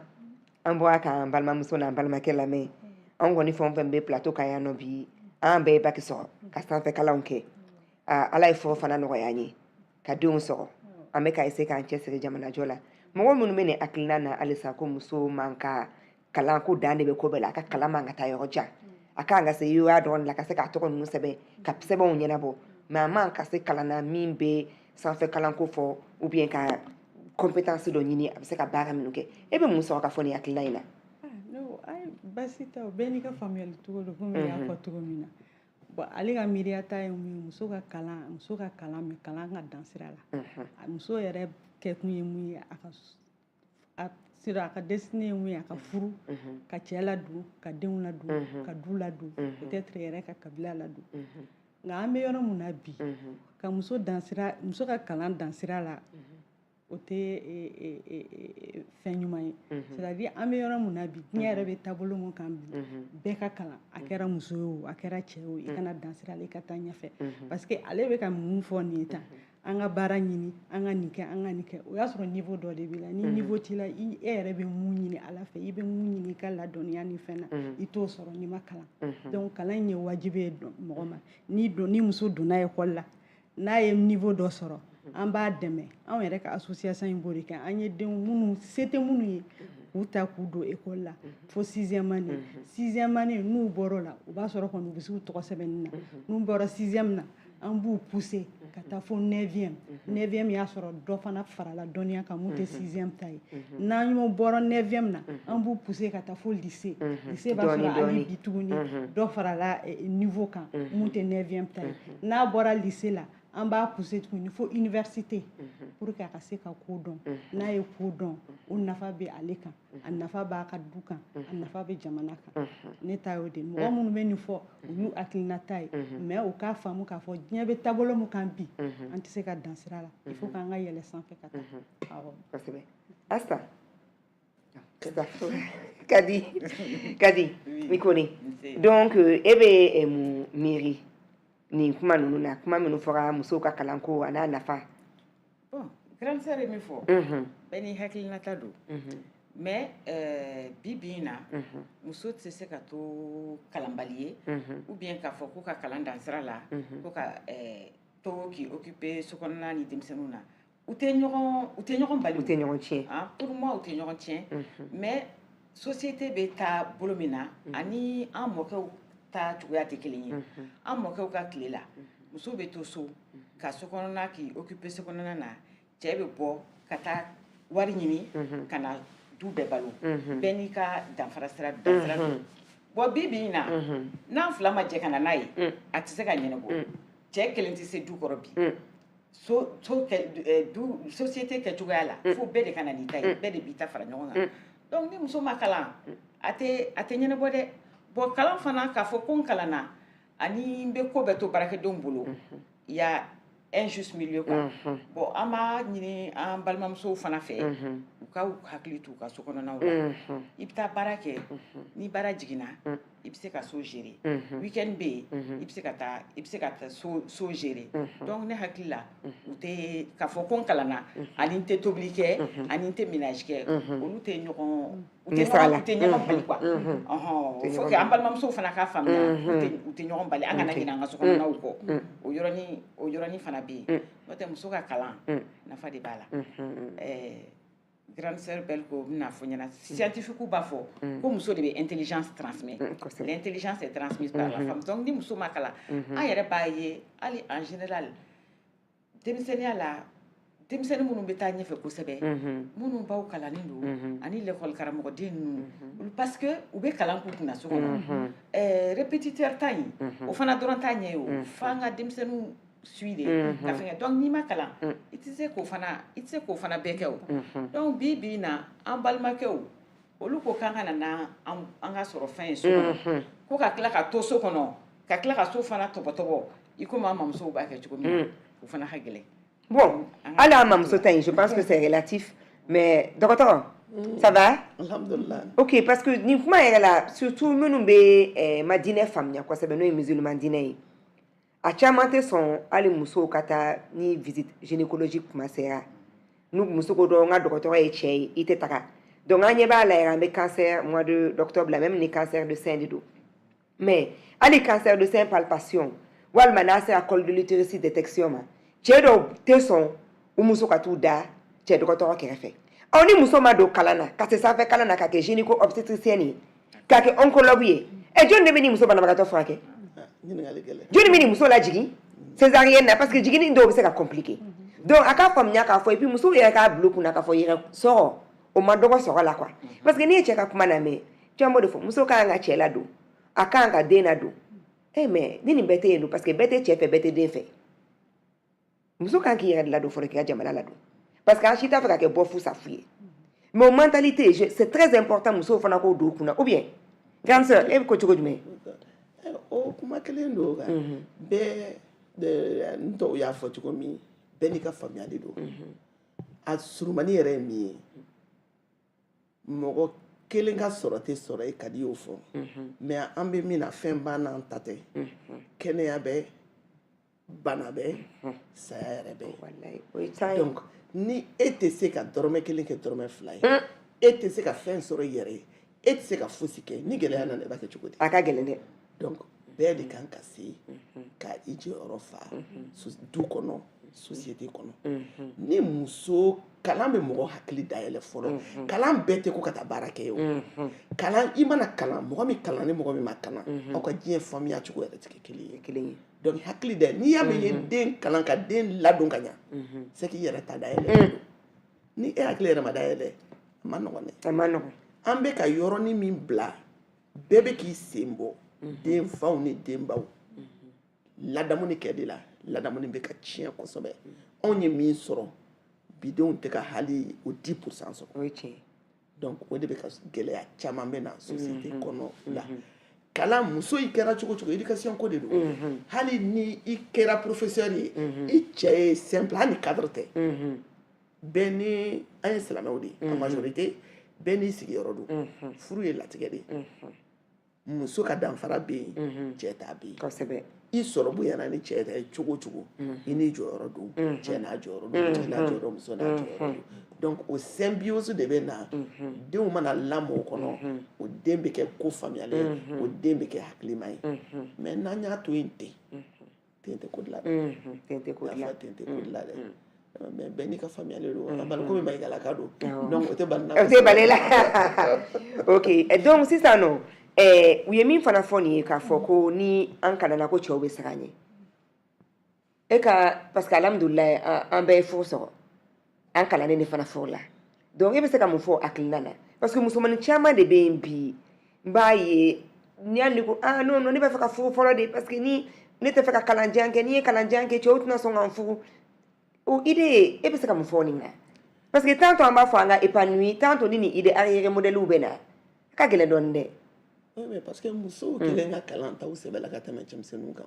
an bɔra k'an balimamuso n'an balimakɛ lamɛn. An kɔni fɛn o fɛn bɛ plateau kan yan nɔ bi, an bɛɛ ye bac sɔrɔ ka sanfɛ kalanw kɛ. Ala ye furu fana nɔgɔya an ye ka denw sɔrɔ. An bɛ ka essayer k'an cɛsiri jamanajɔ la. Mɔgɔ minnu bɛ nin hakilina na halisa ko muso man ka kalan, ko dan de bɛ ko bɛɛ la, a ka kalan man ka taa yɔrɔ jan, a kan ka se yɔrɔ dɔrɔn la, ka se k'a tɔgɔ ninnu sɛbɛn, ka sɛbɛnw ɲɛnabɔ, mais a man ka se kalan na min bɛ sanfɛ kalanko fɔ ou bien ka Compétence dɔ ɲini, a bɛ se ka baara minnu kɛ. E bɛ mun sɔrɔ ka fɔ nin hakilina in na? Ne ko ayi, baasi tɛ o. Bɛɛ n'i ka faamuyali cogo don, komi i y'a fɔ cogo min na. Bon, ale ka miiriya ta ye mun ye? Muso ka kalan, muso ka kalan, mais kalan ka dan sira la. A muso yɛrɛ kɛkun ye mun ye? A ka a sira, a ka destinée ye mun ye? A ka furu, ka cɛ ladon, ka denw ladon, ka du ladon, peut-être yɛrɛ ka kabila ladon. Nka an bɛ yɔrɔ mun na bi, ka muso dan sira, muso ka kalan dan sira la, o tɛ fɛn ɲuman ye. C'est à dire, an bɛ yɔrɔ mun na bi, diɲɛ yɛrɛ bɛ taabolo mun kan bi, bɛɛ ka kalan. A kɛra muso ye o, a kɛra cɛ ye o, i kana dan sira la, i ka taa ɲɛfɛ. Parce que ale bɛ ka mun fɔ nin ye tan? An ka baara ɲini, an ka nin kɛ, an ka nin kɛ. O y'a sɔrɔ niveau dɔ de b'i la. Ni niveau t'i la, i e yɛrɛ bɛ mun ɲini Ala fɛ, i bɛ mun ɲini i ka ladɔnniya ni fɛn na, i t'o sɔrɔ n'i ma kalan. Donc kalan in ye wajibi ye mɔgɔ ma. Ni don, ni muso donna école la, n'a ye niveau dɔ sɔrɔ, an b'a dɛmɛ. Anw yɛrɛ ka association in b'o de kɛ. An ye denw minnu se tɛ minnu ye, k'u ta k'u don école la fo sixième année. Sixième année, n'u bɔr'o la, o b'a sɔrɔ kɔni u bɛ se u tɔgɔ sɛbɛnni na. N'u bɔra sixième na, an b'u pousser ka taa fo neuvième. Neuvième y'a sɔrɔ dɔ fana farala dɔnniya kan mun tɛ sixième ta ye. N'an y'o bɔra neuvième na, an b'u pousser ka taa fo lycée. Lycée b'a sɔrɔ hali bi tuguni dɔ farala niveau kan mun tɛ neuvième ta ye. N'a bɔra lycée la, an b'a pousser tuguni fo université, pour que a ka se ka ko dɔn. N'a ye ko dɔn, o nafa bɛ ale kan, a nafa b'a ka du kan, a nafa bɛ jamana kan. Ne ta y'o de ye. Mɔgɔ minnu bɛ nin fɔ, o y'u hakilinata ye, mais u k'a faamu k'a fɔ diɲɛ bɛ taabolo min kan bi, an tɛ se ka dan sira la. Il faut k'an ka yɛlɛ sanfɛ ka taa, awɔ. Kosɛbɛ. Asta Kadi, Kadi i Kone, donc e bɛ mun miiri nin kuma ninnu na, kuma minnu fɔra musow ka kalanko a n'a nafa? Bon, grande sœur ye min fɔ, bɛɛ n'i hakilinata don. Mais bi bi in na, muso tɛ se ka to kalanbali ye, ou bien k'a fɔ ko ka kalan dan sira la, ko ka to k'i occuper sokɔnɔna ni denmisɛnninw na. U tɛ ɲɔgɔn bali. U tɛ ɲɔgɔn tiɲɛ. Ah, pour moi, u tɛ ɲɔgɔn tiɲɛ. Mais société bɛ taa bolo min na, ani an mɔkɛw ta cogoya tɛ kelen ye. An mɔkɛw ka tile la, muso bɛ to so ka sokɔnɔna k'i occuper sokɔnɔna na, cɛ bɛ bɔ ka taa wari ɲini ka na du bɛɛ balo. Bɛɛ n'i ka danfara sira, dansira don. Bon, bi bi in na, n'an fila ma jɛ ka na n'a ye, a tɛ se ka ɲɛnabɔ. Cɛ kelen tɛ se du kɔrɔ bi. So so kɛ du, société kɛcogoya la, fo bɛɛ de ka na n'i ta ye, bɛɛ de b'i ta fara ɲɔgɔn kan. Donc ni muso ma kalan, a tɛ ɲɛnabɔ dɛ. Bon, kalan fana, k'a fɔ ko n kalanna ani n bɛ ko bɛɛ to baarakɛdenw bolo, il y a un juste milieu, quoi. Bon, an b'a ɲini an balimamusow fana fɛ, u ka u hakili to u ka sokɔnɔnaw la. I bɛ taa baara kɛ, ni baara jiginna, i bɛ se ka so gérer. Week-end bɛ yen, i bɛ se ka taa so gérer. Donc ne hakili la, u tɛ k'a fɔ ko n kalanna ani n tɛ tobili kɛ ani n tɛ ménage kɛ, olu tɛ ɲɔgɔn u tɛ ɲɔgɔn u tɛ ɲɔgɔn bali, quoi. Ɔhɔn, il faut que an balimamusow fana k'a faamuya, u tɛ ɲɔgɔn bali. An kana ɲinɛ an ka sokɔnɔnaw kɔ. O yɔrɔnin fana bɛ yen. N'o tɛ, muso ka kalan, nafa de b'a la. Grande sœur belle ko bɛna fɔ ɲɛna, scientifique b'a fɔ ko muso de bɛ intelligence transmet. L'intelligence est transmise par la femme. Donc ni muso ma kalan, an yɛrɛ b'a ye hali en général denmisɛnninya la, denmisɛnnin minnu bɛ taa ɲɛfɛ kosɛbɛ, minnu baw kalannen don ani l'école karamɔgɔden ninnu olu, parce que u bɛ kalan k'u kunna so kɔnɔ. Répétiteur ta in, o fana dɔrɔn t'a ɲɛ ye. O f'an ka denmisɛnninw suit de ka fɛngɛ. Donc n'i ma kalan, i tɛ se k'o fana bɛɛ kɛ o. Donc bi bi in na, an balimakɛw olu ko k'an ka na n'an an ka sɔrɔ fɛn ye so kɔnɔ, ko ka tila ka to so kɔnɔ, ka tila ka so fana tɔbɔtɔbɔ i komi an mamusow b'a kɛ cogo min na, o fana ka gɛlɛn. Bon, hali an mamuso ta in, je pense que c'est relatif. Mais dɔgɔtɔrɔ, ça va? Alhamdulillah. Ok, parce que nin kuma yɛrɛ la, surtout minnu bɛ ma diinɛ faamuya kosɛbɛ, n'o ye musulman diinɛ ye, a caman tɛ sɔn hali musow ka taa ni visite gynécologique kuma sera. N'u muso ko dɔrɔn n ka dɔgɔtɔrɔ ye cɛ ye, i tɛ taga. Donc an ɲɛ b'a la yɛrɛ, an bɛ cancer mois de d'octobre la, même ni cancer de sein de don. Mais hali cancer de sein palpation, walima n'a sera col de l'utérus détection ma, cɛ dɔw tɛ sɔn u muso ka t'u da cɛ dɔgɔtɔrɔ kɛrɛfɛ. Ɔ, ni muso ma don kalan na, ka se sanfɛ kalan na, ka kɛ gynéco obstétricienne ye, ka kɛ oncologue ye, ɛ, jɔnni de bɛ ni muso banabagatɔ furakɛ? Ɲininkali gɛlɛn. Jɔnni bɛ ni muso lajigin césarienne na? Parce que jiginni dɔw bɛ se ka compliquer. Donc a k'a faamuya k'a fɔ, et puis musow yɛrɛ k'a bila u kunna k'a fɔ yɛrɛ sɔrɔ, o ma dɔgɔ sɔrɔ la quoi, parce que n'i ye cɛ ka kuma lamɛn, caman b'o de fɔ: muso ka kan ka cɛ ladon, a ka kan ka den ladon. Eh, mais ni nin bɛɛ tɛ yen don, parce que bɛɛ tɛ cɛ fɛ, bɛɛ tɛ den fɛ. Muso kan k'i yɛrɛ de ladon fɔlɔ, k'i ka jamana ladon, parce que an si t'a fɛ ka kɛ bɔ fu sa fu ye. Mais o mentalité, c'est très important, musow fana k'o don u kunna. Ou bien, grande sœur, e bɛ ko cogo jumɛn? O kuma kelen don kan bɛɛ. N tɔw y'a fɔ cogo min, bɛɛ n'i ka faamuyali don. A surumani yɛrɛ ye min ye, mɔgɔ kelen ka sɔrɔ tɛ sɔrɔ e ka di y'o fɔ. Mais an bɛ min na, fɛn b'an n'an ta tɛ. Kɛnɛya bɛ, bana bɛ, saya yɛrɛ bɛ. Donc ni e tɛ se ka dɔrɔmɛ kelen kɛ dɔrɔmɛ 2 ye, e tɛ se ka fɛn sɔrɔ i yɛrɛ ye, e tɛ se ka fosi kɛ, ni gɛlɛya nana, i b'a kɛ cogo di? A ka gɛlɛn dɛ. Donc bɛɛ de kan ka se ka i jɔyɔrɔ fa du kɔnɔ, société kɔnɔ. Ni muso kalan bɛ mɔgɔ hakili dayɛlɛ fɔlɔ. Kalan bɛɛ tɛ ko ka taa baara kɛ ye o. Kalan, i mana kalan, mɔgɔ min kalan ni mɔgɔ min ma kalan, aw ka diɲɛ faamuya cogo yɛrɛ tɛ kɛ kelen ye. Kelen ye. Donc hakili dɛ, n'i y'a mɛn i ye den kalan ka den ladon ka ɲa, c'est k'i yɛrɛ ta dayɛlɛ don. Ni e hakili yɛrɛ ma dayɛlɛ, a ma nɔgɔn dɛ. A ma nɔgɔn. An bɛ ka yɔrɔnin min bila, bɛɛ bɛ k'i sen bɔ, denfaw ni denbaw, ladamuni kɛ de la. Ladamuni bɛ ka tiɲɛ kosɛbɛ. Anw ye min sɔrɔ, bidenw tɛ ka hali o 10% sɔrɔ. O ye tiɲɛ. Donc o de bɛ ka gɛlɛya caman bɛ na société kɔnɔ la. Kalan, muso, i kɛra cogo cogo, éducation ko de don. Hali ni i kɛra professeur ye, i cɛ ye simple, hali cadre tɛ, bɛɛ ni an ye silamɛw de ye en majorité, bɛɛ n'i sigiyɔrɔ don. Furu ye latigɛ de ye. Muso ka danfara bɛ yen, cɛ ta bɛ yen. I sɔrɔ bonyana ni cɛ ta ye cogo o cogo, i n'i jɔyɔrɔ don, cɛ n'a jɔyɔrɔ don, cɛ n'a jɔyɔrɔ, muso n'a jɔyɔrɔ don. Donc o symbiose de bɛ na. Denw mana lamɔ o kɔnɔ, o den bɛ kɛ ko faamuyalen ye, o den bɛ kɛ hakilima ye. Mais n'an y'a to yen ten, ten tɛ ko dilan dɛ. Ten tɛ ko dilan. Ten tɛ ko dilan dɛ. Mais bɛɛ n'i ka faamuyali don. A bali komi Mayigalaka don, donc o tɛ bali. O tɛ bali la. Ok, donc sisan nɔ, u ye min fana fɔ nin ye, k'a fɔ ko ni an kalanna ko cɛw bɛ siran ɲɛ e ka, parce que alhamdulilayi, an bɛɛ ye furu sɔrɔ, an kalannen de fana furu la. Donc e bɛ se ka mun fɔ hakilina na? Parce que musomanin caman de bɛ yen bi, n b'a ye ni hali ni ko: ah non non, ne b'a fɛ ka furu fɔlɔ de, parce que ni ne tɛ fɛ ka kalanjan kɛ, n'i ye kalanjan kɛ, cɛw tɛna sɔn ka n furu. O idée, e bɛ se ka mun fɔ nin kan? Parce que tantôt an b'a fɔ an ka épanoui, tantôt ni nin idée arriéré modèle bɛ na, a ka gɛlɛn dɔɔnin dɛ. Oui, mais parce que musow kelen ka kalan t'aw sɛbɛ la ka tɛmɛ cɛmisɛnninw kan.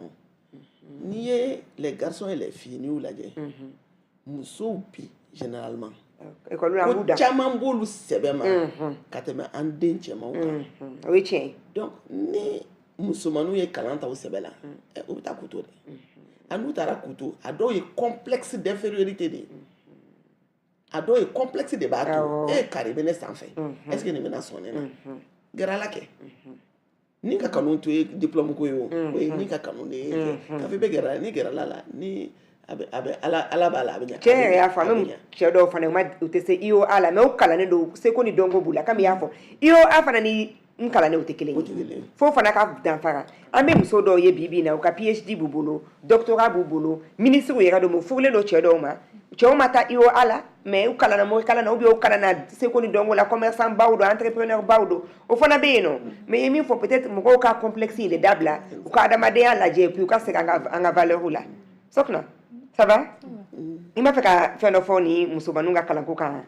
N'i ye les garçons et les filles, n'i y'u lajɛ, musow bi, généralement école la, an ko b'u da caman b'olu sɛbɛ ma ka tɛmɛ an den cɛmanw kan. O ye tiɲɛ ye. Donc ni musomaninw ye kalan ta u sɛbɛ la, u bɛ taa k'u to dɛ. A n'u taara k'u to, a dɔw ye complexe d'infériorité de ye, a dɔw ye complexe de b'a to e kari bɛ ne sanfɛ, est ce que nin bɛna sɔn ne na? Gɛrɛ ala kɛ ni ka kanu to ye diplôme ko ye, o ye ni ka kanu de ye k'a fɔ i bɛ gɛrɛ, ni gɛrɛla la, ni a bɛ ala, ala b'a la, a bɛ ɲɛ. Cɛ yɛrɛ y'a fɔ, A an bɛ bɛ ɲɛ. Cɛ dɔw fana, u ma, u tɛ se IOA la, mais u kalannen don, seko ni dɔnko b'u la. Komi i y'a fɔ, IOA fana ni n kalannen, o tɛ kelen O ye. tɛ kelen ye. Fo fana ka danfara. An bɛ muso dɔw ye bi bi in na, u ka PhD b'u bolo, doctorat b'u bolo, ministre yɛrɛ don, mais u furulen don cɛ dɔw ma, cɛw ma taa IOA la, mais u kalanna mori kalan na, ou bien u kalanna seko ni dɔnko la, commerçant baw don, entrepreneur baw don, o fana bɛ yen nɔ. Mais i ye min fɔ, peut-être mɔgɔw ka complexe in de dabila, u ka adamadenya lajɛ, puis u ka segin an ka valeur la. Sokuna, ça va? I m'a fɛ ka fɛn dɔ fɔ ni musomaninw ka kalanko kan?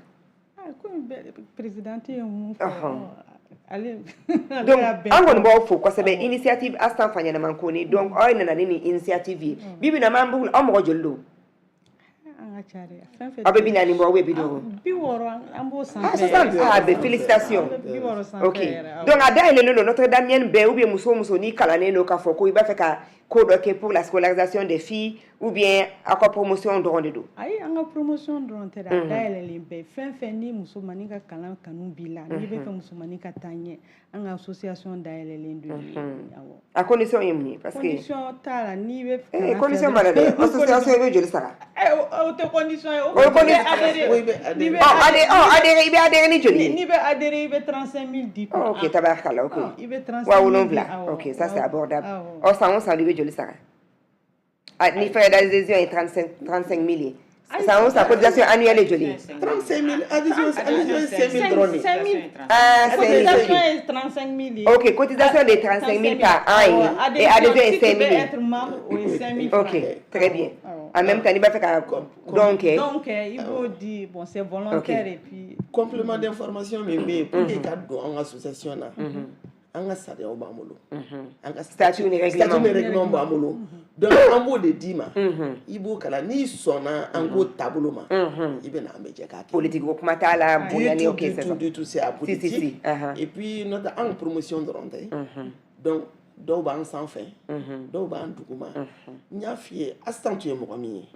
Ah, komi bɛɛ présidente ye mun fɔ, ale Donc y'a bɛɛ an kɔni fɔ. B'aw fo kosɛbɛ, initiative Astan Faɲɛnama Kone. Donc aw nana ni nin initiative ye bi bi in na, an b'u aw mɔgɔ joli don? An ka ca dɛ, fɛn fɛn. Aw bɛ 40 bɔ ou bien 50? 60, an b'o sanfɛ. Ah, 60, ah ben félicitations. An bɛ 60 sanfɛ yɛrɛ, awɔ. Donc a dayɛlɛlen don Notre Dame bɛɛ, ou bien muso o muso n'i kalannen don k'a fɔ ko i b'a fɛ ka ko dɔ kɛ pour la scolarisation des filles, ou bien aw ka promotion dɔrɔn de don? Ayi, an ka promotion dɔrɔn tɛ dɛ. A dayɛlɛlen bɛɛ, fɛn fɛn ni musomanin ka kalan kanu b'i la, n'i bɛ fɛ musomanin ka taa ɲɛ, an ka association dayɛlɛlen don i ye, awɔ. A condition ye mun ye? Parce que Condition t'a la, n'i bɛ kalan fɛ condition b'a la dɛ. Association, i bɛ joli sara? O tɛ condition ye o. O ye condition. Adhérer. O i bɛ adhérer. N'i bɛ Ɔ adhéré, ɔ adhéré, i bɛ adhéré ni joli ye? N'i bɛ adhérer, i bɛ 35 000 di. Oh, ok, tabarakala, ok. I bɛ 35 Wa 000 di, 7. Awɔ. Ok, ça c'est abordable. Awɔ. Ɔ san o san, i bɛ joli sara? Ah, ni frais d'adhésion ye 35 000 ye. San o san, cotisation annuelle ye joli ye? 35 000. Adhésion ye 5 000 dɔrɔn de ye. 5 000. Ah, 5 000. Cotisation ye 35 000 ye. Ok, cotisation de 35 000 par an ye et adhésion ye Si tu 5 000 veux ye. être membre, o ye 5 000 francs. Ok, très bien. En même temps, n'i b'a fɛ ka don kɛ. Donc i b'o di, bon, c'est volontaire et puis Complément d'information min bɛ yen, pour que ka don an ka association na, an ka sariyaw b'an bolo, an ka Statut ni règlement. Statut ni règlement b'an bolo. Donc an b'o de d'i ma, i b'o kalan. N'i sɔnna an k'o taabolo ma, i bɛ na, an bɛ jɛ k'a kɛ. Politique ko kuma t'a la, bonya ni, Du ok, tout, du c'est tout, ça. du tout, c'est apolitique. Si, si, si. Et puis n'o tɛ, an promotion dɔrɔn tɛ. Donc dɔw b'an sanfɛ, dɔw b'an duguma. N y'a f'i ye, assistant tun ye mɔgɔ min ye,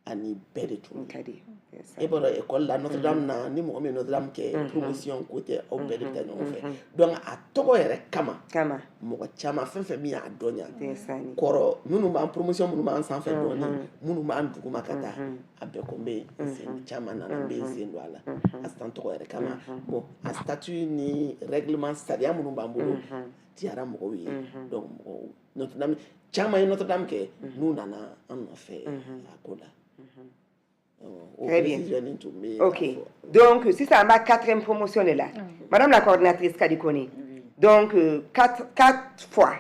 ani bɛɛ de tun Ka di. C'est ça. E b'a dɔn école la, Notre Dame na, ni mɔgɔ min ye Notre Dame kɛ, promotion ko tɛ, aw bɛɛ de bɛ taa ɲɔgɔn fɛ. Donc a tɔgɔ yɛrɛ kama, Kama. mɔgɔ caman, fɛn fɛn min y'a dɔn yan C'est ça ni. kɔrɔ, minnu b'an promotion, minnu b'an sanfɛ dɔɔni, minnu b'an duguma ka taa, a bɛɛ ko n bɛ n sen, caman nana, n bɛ n sen don a la assistant tɔgɔ yɛrɛ kama. Bon, a statut ni règlement, sariya minnu b'an bolo, diyara mɔgɔw ye. Donc mɔgɔw, Notre Dame caman ye Notre Dame kɛ, n'u nana an nɔfɛ a ko la. O Très bien. précision nin tun bɛ yen Ok. k'a fɔ. Donc, sisan an b'a quatrième promotion de la. Madame la coordinatrice Kadi Kone. Donc, quatre fois.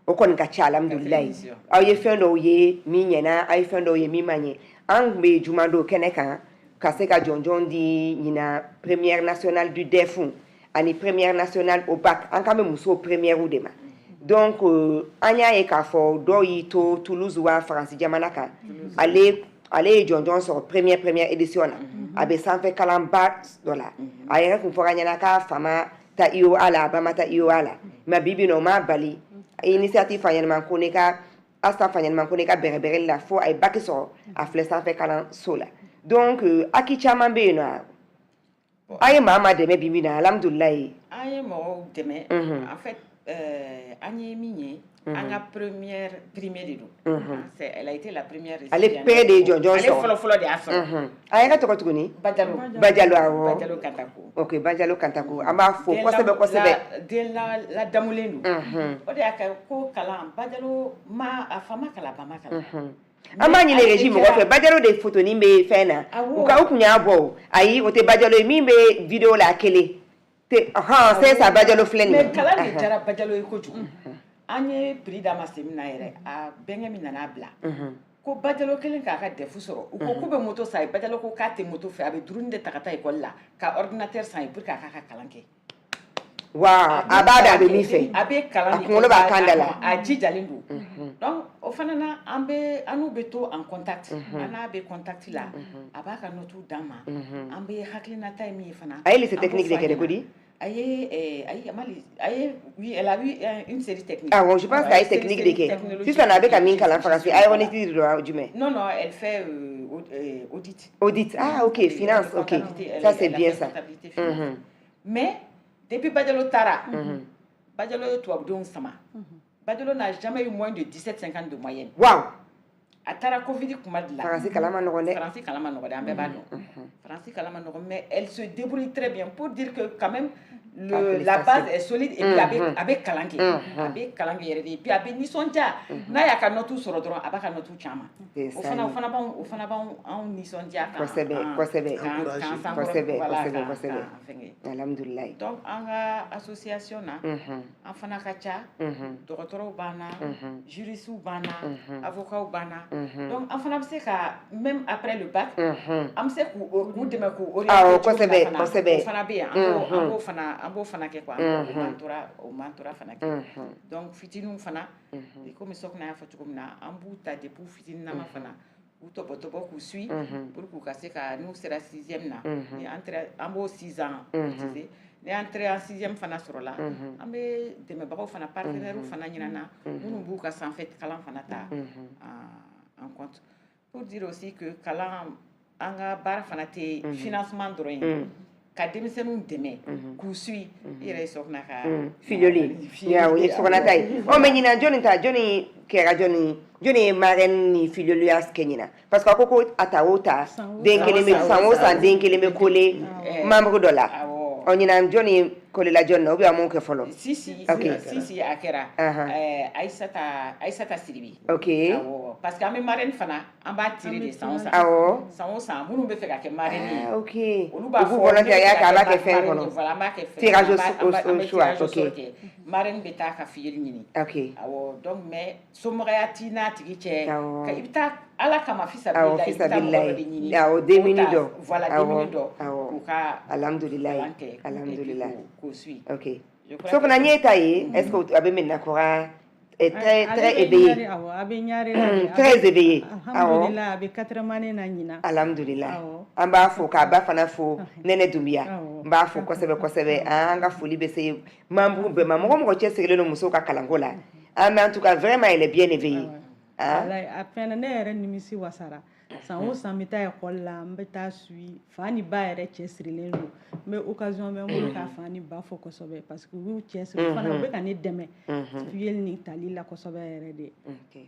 O kɔni ka ca, alhamdulilayi. Édition. Aw ye fɛn dɔw ye min ɲɛna, aw ye fɛn dɔw ye min ma ɲɛ. An tun bɛ jumadon kɛnɛ kan ka se ka jɔnjɔn di ɲina première nationale du DEF ani première nationale au bac. An kan bɛ musow première de ma. Donc an y'a ye k'a fɔ dɔw y'i to Toulouse wa Faransi jamana kan. Ale ye jɔnjɔn sɔrɔ première édition na. A bɛ sanfɛ kalanba dɔ la. A yɛrɛ kun fɔra ɲɛna k'a fa ma taa IOA la, a ba ma taa IOA la. Mais bi bi in na, o m'a bali initiative Faɲɛnɛma ko ne ka Asta Faɲɛnɛma ko ne ka bɛrɛbɛrɛli la fo a ye bac sɔrɔ, a filɛ sanfɛ kalanso la. Donc acquis caman bɛ yen nɔ. A ye maa maa dɛmɛ bi bi in na, alhamdulilayi. An ye mɔgɔw dɛmɛ. En fait, an ye min ye, an ka première primée de don. C'est, elle a été la première Ale récipiendaire. pere de ye jɔnjɔn Ale sɔrɔ. fɔlɔ fɔlɔ de y'a sɔrɔ. A yɛrɛ tɔgɔ tuguni? Bajalo. Bajalo, awɔ. Bajalo Kantako. Ok, Bajalo Kantako, an b'a fo Den kosɛbɛ kosɛbɛ. Den ladamulen don. O de y'a kɛ ko kalan, Bajalo ma, a fa ma kalan, a ba ma kalan. An b'a ɲini régie mɔgɔ fɛ, Bajalo de photonin bɛ fɛn na. Awɔ. U ka u kun y'a bɔ o. Ayi, o tɛ Bajalo ye min bɛ vidéo la, a kelen tɛ hɔn, c'est ça, Bajalo filɛ nin ye. Mais kalan de diyara Bajalo ye kojugu. An ye prix d'a ma sen min na yɛrɛ, a bɛnkɛ min nana bila ko Bajalo kelen k'a ka DEF sɔrɔ, u ko k'u bɛ moto san ye. Bajalo ko k'a tɛ moto fɛ, a bɛ duruni de ta ka taa école la ka ordinateur san ye pour que a k'a ka kalan kɛ. Wa a b'a dɔn a bɛ min fɛ. A bɛ kalan A de kunkolo kɛ, b'a kan da la. A jijalen don. Donc o fana na, an bɛ, an n'u bɛ to en contact, an n'a bɛ contact la, a b'a ka notes d'an ma, an bɛ hakilinata ye min ye fana. A ye lycée An b'o technique de fɔ a kɛ dɛ, ɲɛna. ko di? A ye ayi, a ma a ye, oui, elle a eu une série technique. Ah bon, je pense Ouais, k'a ye série technique de kɛ. technologique. Sisan a bɛ ka min kalan Faransi, aéronautique de don wa jumɛn? Non, elle fait audit. Audit, ah ok, finance, ok. Comptabilité, Ça c'est elle a bien fait ça. comptabilité, finance. Mais depuis Bajalo taara, Bajalo ye tubabudenw sama. Bajalo n'a jamais eu moins de 17,50 de moyenne. Waaw. A taara Covid kuma de la. Faransi kalan ma nɔgɔn dɛ. Faransi kalan ma nɔgɔn dɛ, an bɛɛ b'a dɔn. Faransi kalan ma nɔgɔn, mais elle se débrouille très bien pour dire que quand même Ah, la base félicitations. est solide et puis a bɛ kalan kɛ. A bɛ kalan kɛ yɛrɛ de, et puis a bɛ nisɔndiya. N'a y'a ka note sɔrɔ dɔrɔn, a b'a ka note caman. C'est O ça, fana, o oui. fana b'anw, o fana b'anw anw nisɔndiya kan. Kosɛbɛ, kosɛbɛ. K'an sankɔrɔ, Kosɛbɛ, voilà, kosɛbɛ, kosɛbɛ. k'an fɛngɛ. Alhamdulilayi. Donc an ka association na, an fana ka ca. Dɔgɔtɔrɔw b'an na, juristes b'an na, avocats b'an na. Donc an fana bɛ se ka, même après le bac, an bɛ se k'u dɛmɛ k'u orienter Awɔ, cogo min na kosɛbɛ, fana, kosɛbɛ. o fana bɛ yen. An b'o fana kɛ quoi. An b'o mentorat, o mentorat fana kɛ. Donc fitininw fana, komi Sɔkuna y'a fɔ cogo min na, an b'u ta depuis fitininama fana, k'u tɔbɔtɔbɔ, k'u suit pour k'u ka se ka, n'u sera sixième na, ni entrée, an b'o 6 ans cotiser, ni entrée en sixième fana sɔrɔla, an bɛ dɛmɛbagaw fana, partenaires fana ɲinana minnu b'u ka sanfɛ kalan fana ta en compte. Pour dire aussi que kalan, an ka baara fana tɛ financement dɔrɔn ye, ka denmisɛnninw dɛmɛ k'u suit. I yɛrɛ ye Sɔkuna ka Filleul ya, o ye Sɔkuna ta ye. Ɔ, mais ɲinan jɔnni ta, jɔnni kɛra, jɔnni ye marraine ni filleul kɛ ɲinan? Parce que a ko ko a ta o ta, den kelen bɛ, san o san den kelen bɛ coller membre dɔ la. Awɔ. Ɔ, ɲinan jɔnni ye Kolelajɔ na ou bien a m'o kɛ fɔlɔ? Si si. Ok. Si si, a kɛra. Aïssata Sidibe. Awɔ, parce que an bɛ marraine fana, an b'a tirer de san o san. San o san, minnu bɛ fɛ ka kɛ marraine ye, Ah, ok. olu b'a U b'u fɔ volontariat ne bɛ fɛ kɛ, ka a b'a kɛ kɛ fɛn marraine kɔnɔ. ye. Voilà, an b'a kɛ fɛn Tirage an au bɛ choix, tirage au ok. sort kɛ, marraine bɛ taa ka filleul ɲini. Awɔ, donc mais somɔgɔya t'i n'a tigi cɛ. I bɛ taa Ala kama, fisabililayi, i bɛ taa mɔgɔ dɔ de ɲini Awɔ, denmini k'o ta. dɔ. Voilà, denmini dɔ k'u ka Alhamdulilayi. kalan kɛ et puis k'o suit. Je crois So que fana n'i ye ta ye, est-ce que a bɛ maintenant kora est très très éveillé? Awɔ, a bɛ ɲare la de. Très éveillé. Alhamdulillah, a bɛ quatrième année na ɲinan. Alhamdulillah. An b'a fo k'a ba fana fo, Nɛnɛ Dunbiya. N b'a fo kosɛbɛ kosɛbɛ. An ka foli bɛ se membre bɛɛ ma, mɔgɔ mɔgɔ cɛsirilen don musow ka kalanko la. Ah, mais en tout cas, vraiment, elle est bien éveillée. Ah. Walayi, a fɛn ne yɛrɛ nimisi wasara. San o san, n bɛ taa ekɔli la, n bɛ taa suit. Fa ni ba yɛrɛ cɛsirilen don. N bɛ occasion bɛ n bolo k'a fa ni ba fo kosɛbɛ, parce que u y'u cɛsiri fana, u bɛ ka ne dɛmɛ filleul ni tali la kosɛbɛ yɛrɛ de.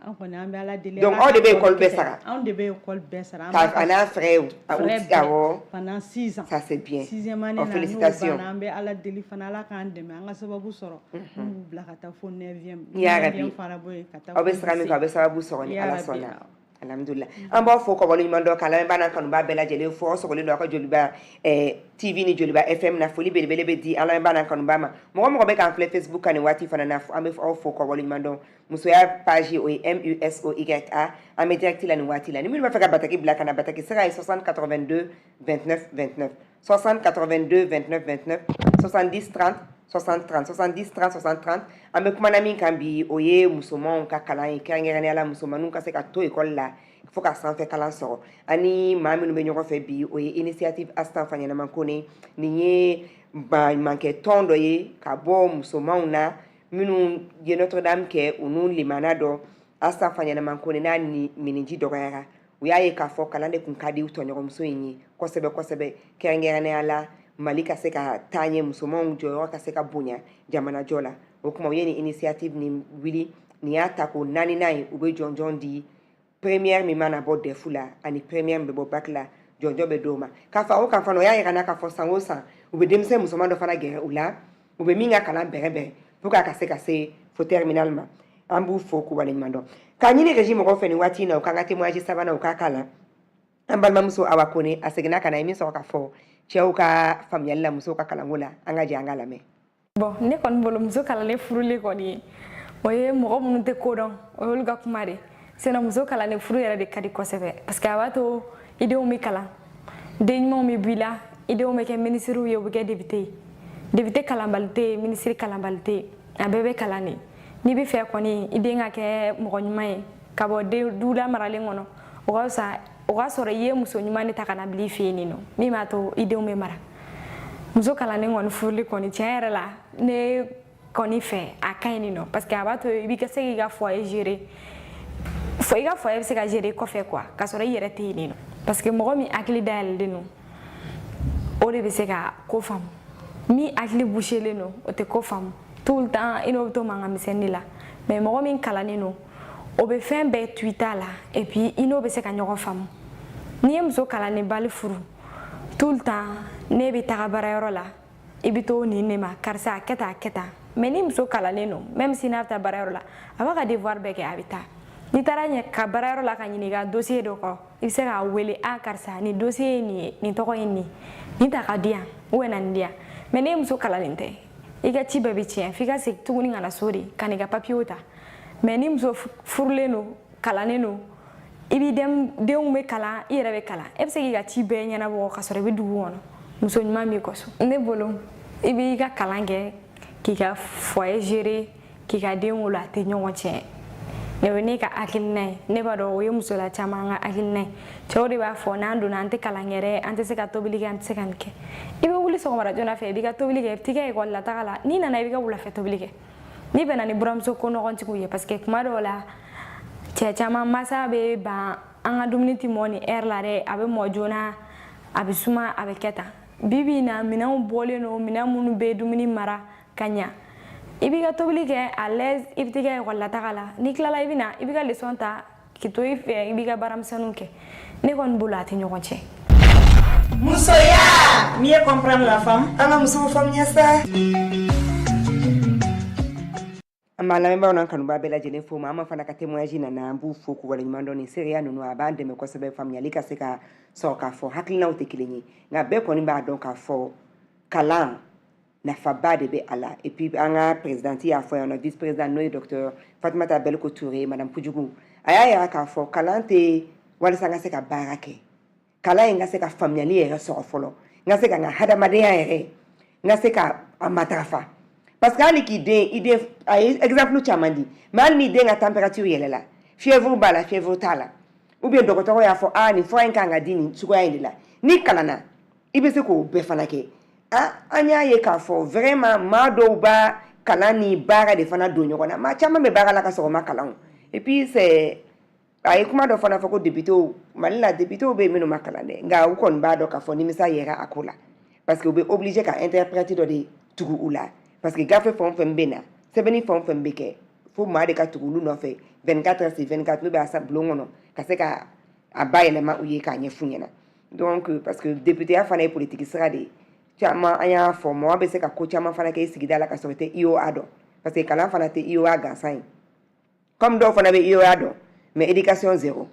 An kɔni, an bɛ Ala deli. Donc aw de bɛ école bɛɛ sara? Anw de bɛ école bɛɛ sara. An Ka b'a ka a n'a frais frais bɛɛ pendant 6 ans. Ça, c'est bien. Sixième année Oh, na, n'o félicitations. banna, an bɛ Ala deli fana, Ala k'an dɛmɛ, an ka sababu sɔrɔ mun b'u bila ka taa fo neuvième. Ya Rabbi. Neuvième fana bɔ yen ka taa Aw bɛ fo sira min lycée. kan, aw bɛ sababu sɔrɔ ni Ya Ala Rabbi. sɔnna. Alhamdulillah. An b'aw fo ka waleɲuman dɔn, k'a lamɛnbaa n'a kanubaa bɛɛ lajɛlen fo. Aw sɔgɔlen don aw ka Joliba TV ni Joliba FM na. Foli belebele bɛ di an lamɛnbaa n'a kanubaa ma. Mɔgɔ mɔgɔ bɛ k'an filɛ Facebook kan nin waati fana na, an bɛ aw fo ka waleɲuman dɔn. Musoya page, o ye MUSOYA. An bɛ direct la nin waati la. Ni minnu b'a fɛ ka bataki bila ka na, bataki sira ye 60 82 29 29, 60 82 29 29, 70 30 60 30, 70 30 60 30. An bɛ kumana min kan bi, o ye musomanw ka kalan ye, kɛrɛnkɛrɛnnenya la musomaninw ka se ka to ekɔli la fo ka sanfɛ kalan sɔrɔ. Ani maa minnu bɛ ɲɔgɔn fɛ bi, o ye Initiative Astan Faɲɛnama Kone. Nin ye baɲumankɛ tɔn dɔ ye ka bɔ musomanw na minnu ye Notre Dame kɛ, u n'u limana dɔ Astan Faɲɛnama Kone n'a ni miniji dɔgɔyara. U y'a ye k'a fɔ kalan de kun ka di u tɔɲɔgɔnmuso in ye kosɛbɛ kosɛbɛ, kɛrɛnkɛrɛnnenya la Mali ka se ka taa ɲɛ, musomanw jɔyɔrɔ ka se ka bonya jamanajɔ la. O kuma, u ye nin initiative nin wuli. Nin y'a ta ko naaninan ye. U bɛ jɔnjɔn di première min mana bɔ DEF la ani première min bɛ bɔ bac la, jɔnjɔn bɛ d'o ma. K'a fɔ o kan fana, o y'a yira n na k'a fɔ san o san, u bɛ denmisɛn musoman dɔ fana gɛrɛ u la, u bɛ min ka kalan bɛrɛbɛn pour que a ka se ka se fo terminal ma. An b'u fo k'u waleɲuman dɔn. K'a ɲini régie mɔgɔw fɛ nin waati in na, u k'an ka témoignage sabanan, u k'a k'a la. An balimamuso Awa Kone, a seginna ka na, ye min sɔrɔ ka fɔ cɛw ka faamuyali la musow ka kalanko la, an ka jɛ an ka lamɛn. Bon, ne kɔni bolo, muso kalannen furuli kɔni, o ye mɔgɔ minnu tɛ ko dɔn, o y'olu ka kuma de. Sinon muso kalannen furu yɛrɛ de ka di kosɛbɛ, parce que a b'a to i denw bɛ kalan, den ɲumanw bɛ bɔ i la, i denw bɛ kɛ minisiriw ye, u bɛ kɛ député ye. Député kalanbali tɛ yen, minisiri kalanbali tɛ yen, a bɛɛ bɛ kalan de. N'i bɛ fɛ kɔni i den ka kɛ mɔgɔ ɲuman ye ka bɔ den du lamaralen kɔnɔ, o ka fisa o ka sɔrɔ i ye muso ɲuman de ta ka na bila i fɛ yen nɔ, min b'a to i denw bɛ mara. Muso kalannen kɔni furuli kɔni, tiɲɛ yɛrɛ la, ne kɔni fɛ, a ka ɲi nin nɔ, parce que a b'a to i b'i ka se k'i ka foyer gérer, fo i ka foyer bɛ se ka gérer kɔfɛ quoi, k'a sɔrɔ i yɛrɛ tɛ yen nɔ. Parce que mɔgɔ min hakili dayɛlɛlen don, o de bɛ se ka ko faamu. Min hakili bouchélen don, o tɛ ko faamu. Tout le temps i n'o bɛ to mankan misɛnnin de la. Mais mɔgɔ min kalannen don, o bɛ fɛn bɛɛ to i ta la, et puis i n'o bɛ se ka ɲɔgɔn faamu. N'i ye muso kalannenbali furu, tout le temps ne bɛ taga baarayɔrɔ la, i bɛ to nin de ma, karisa a kɛ tan, a kɛ tan. Mais ni muso kalannen don, même si n'a bɛ taa baarayɔrɔ la, a b'a ka devoir bɛɛ kɛ, a bɛ taa. N'i taara ɲɛ ka baarayɔrɔ la ka ɲininka dossier dɔ kɔ, i bɛ se k'a wele: a karisa, nin dossier ye nin ye, nin tɔgɔ ye nin, nin ta ka di yan ou bien na nin di yan. Mais n'e muso kalannen tɛ, i ka ci bɛɛ bɛ tiɲɛ, f'i ka segin tuguni ka na so de ka n'i ka papiyew ta. Mais ni muso furulen don, kalannen don, i b'i denw bɛ kalan, i yɛrɛ bɛ kalan, e bɛ se k'i ka ci bɛɛ ɲɛnabɔ ka sɔrɔ i bɛ dugu kɔnɔ, muso ɲuman b'i kɔ so. Ne bolo, i b'i ka kalan kɛ k'i ka foyer gérer, k'i ka den wolo, a tɛ ɲɔgɔn tiɲɛ. Ne o ye ne ka hakilina ye. Ne b'a dɔn o ye musola caman ka hakilina ye. Cɛw de b'a fɔ n'an donna, an tɛ kalan kɛ dɛ, an tɛ se ka tobili kɛ, an tɛ se ka nin kɛ. I bɛ wuli sɔgɔmada joona fɛ, i b'i ka tobili kɛ, i bɛ t'i ka ekɔli la taga la. N'i nana, i b'i ka wulafɛ tobili kɛ. N'i bɛnna ni buramuso ko nɔgɔntigiw ye, parce que kuma dɔw la cɛ caman masa bɛ ban an ka dumuni tɛ mɔ nin heure la dɛ, a bɛ mɔ joona, a bɛ suma, a bɛ kɛ tan. Bi bi in na, minɛnw bɔlen don, minɛn minnu bɛ dumuni mara ka ɲa. I b'i ka tobili kɛ à l'aise, i bɛ t'i ka ekɔli la taga la. N'i tilala, i bɛ na, i b'i ka leçon ta k'i to i fɛ, i b'i ka baaramisɛnninw kɛ. Ne kɔni bolo, a tɛ ɲɔgɔn cɛ. Musoya, Mieux comprendre la femme. An ka musow faamuya sa. An b'an lamɛnbaaw n'an kanubaa bɛɛ lajɛlen fo. Ma an ma fana ka témoignage nana, an b'u fo k'u waleɲuman dɔn. Nin seereya ninnu, a b'an dɛmɛ kosɛbɛ faamuyali ka se ka sɔrɔ k'a fɔ hakilinaw tɛ kelen ye, nka bɛɛ kɔni b'a dɔn k'a fɔ kalan nafaba de bɛ a la. Et puis an ka présidente y'a fɔ yan nɔ, vice président, n'o ye docteur Fatumata Beliko Touré, madame Pujugu, a y'a yira k'a fɔ kalan tɛ walasa n ka se ka baara kɛ, kalan in ka se ka faamuyali yɛrɛ sɔrɔ fɔlɔ, n ka se ka n ka hadamadenya yɛrɛ, n ka se ka a matarafa. Parce que hali k'i den, i den, a ye exemple caman di, mais hali n'i den ka température yɛlɛla, fièvre b'a la, fièvre t'a la, ou bien dɔgɔtɔrɔ y'a fɔ aa, nin fura in kan ka di nin cogoya in de la, n'i kalanna, i bɛ se k'o bɛɛ fana kɛ. An y'a ye k'a fɔ vraiment maa dɔw b'a kalan ni baara de fana don ɲɔgɔn na. Maa caman bɛ baara la ka sɔrɔ u ma kalan o. Et puis c'est a ye kuma dɔ fana fɔ ko députéw, Mali la, députéw bɛ yen minnu ma kalan dɛ, nka u kɔni b'a dɔn k'a fɔ nimisa yɛrɛ a ko la, parce que u bɛ obligé ka interprète dɔ de tugu u la, parce que gafe fɛn o fɛn bɛ na, sɛbɛnni fɛn o fɛn bɛ kɛ, fo maa de ka tugu olu nɔfɛ 24 heures sur 24, n'u bɛ a bulon kɔnɔ ka se ka a bayɛlɛma u ye k'a ɲɛf'u ɲɛna. Donc parce que députéya fana ye politique sira de ye. Caman, an y'a fɔ, mɔgɔ bɛ se ka ko caman fana kɛ i sigida la ka sɔrɔ i tɛ IOA dɔn, parce que kalan fana tɛ IOA gansan ye, comme dɔw fana bɛ IOA dɔn, mais éducation zéro.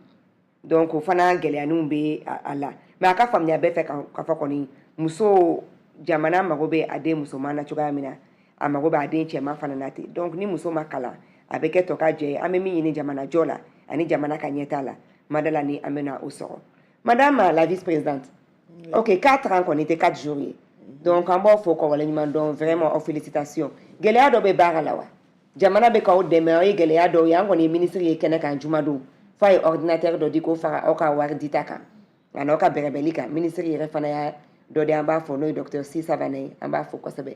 Donc o fana gɛlɛyaninw bɛ a la. Mais a ka faamuya bɛɛ fɛ k'a fɔ kɔni, muso, jamana mago bɛ a den musoman na cogoya min na, a mago bɛ a den cɛman fana na ten. Donc ni muso ma kalan, a bɛ kɛ tɔ ka jɛ ye. An bɛ min ɲini jamana jɔ la ani jamana ka ɲɛtaa la, madala ni an bɛna o sɔrɔ. Madame la vice-présidente, ok, 4 ans kɔni tɛ 4 jours ye. Donc an b'aw fo k'aw waleɲuman dɔn. Vraiment, aw félicitations. Gɛlɛya dɔ bɛ baara la wa? Jamana bɛ k'aw dɛmɛ, aw ye gɛlɛya dɔw ye? An kɔni ye ministre ye kɛnɛ kan jumadon f'a ye ordinateur dɔ di k'o fara aw ka wari dita kan ani aw ka bɛrɛbɛli kan. Ministre yɛrɛ fana y'a dɔ di, an b'a fɔ, n'o ye docteur Si Savane ye, an b'a fo kosɛbɛ.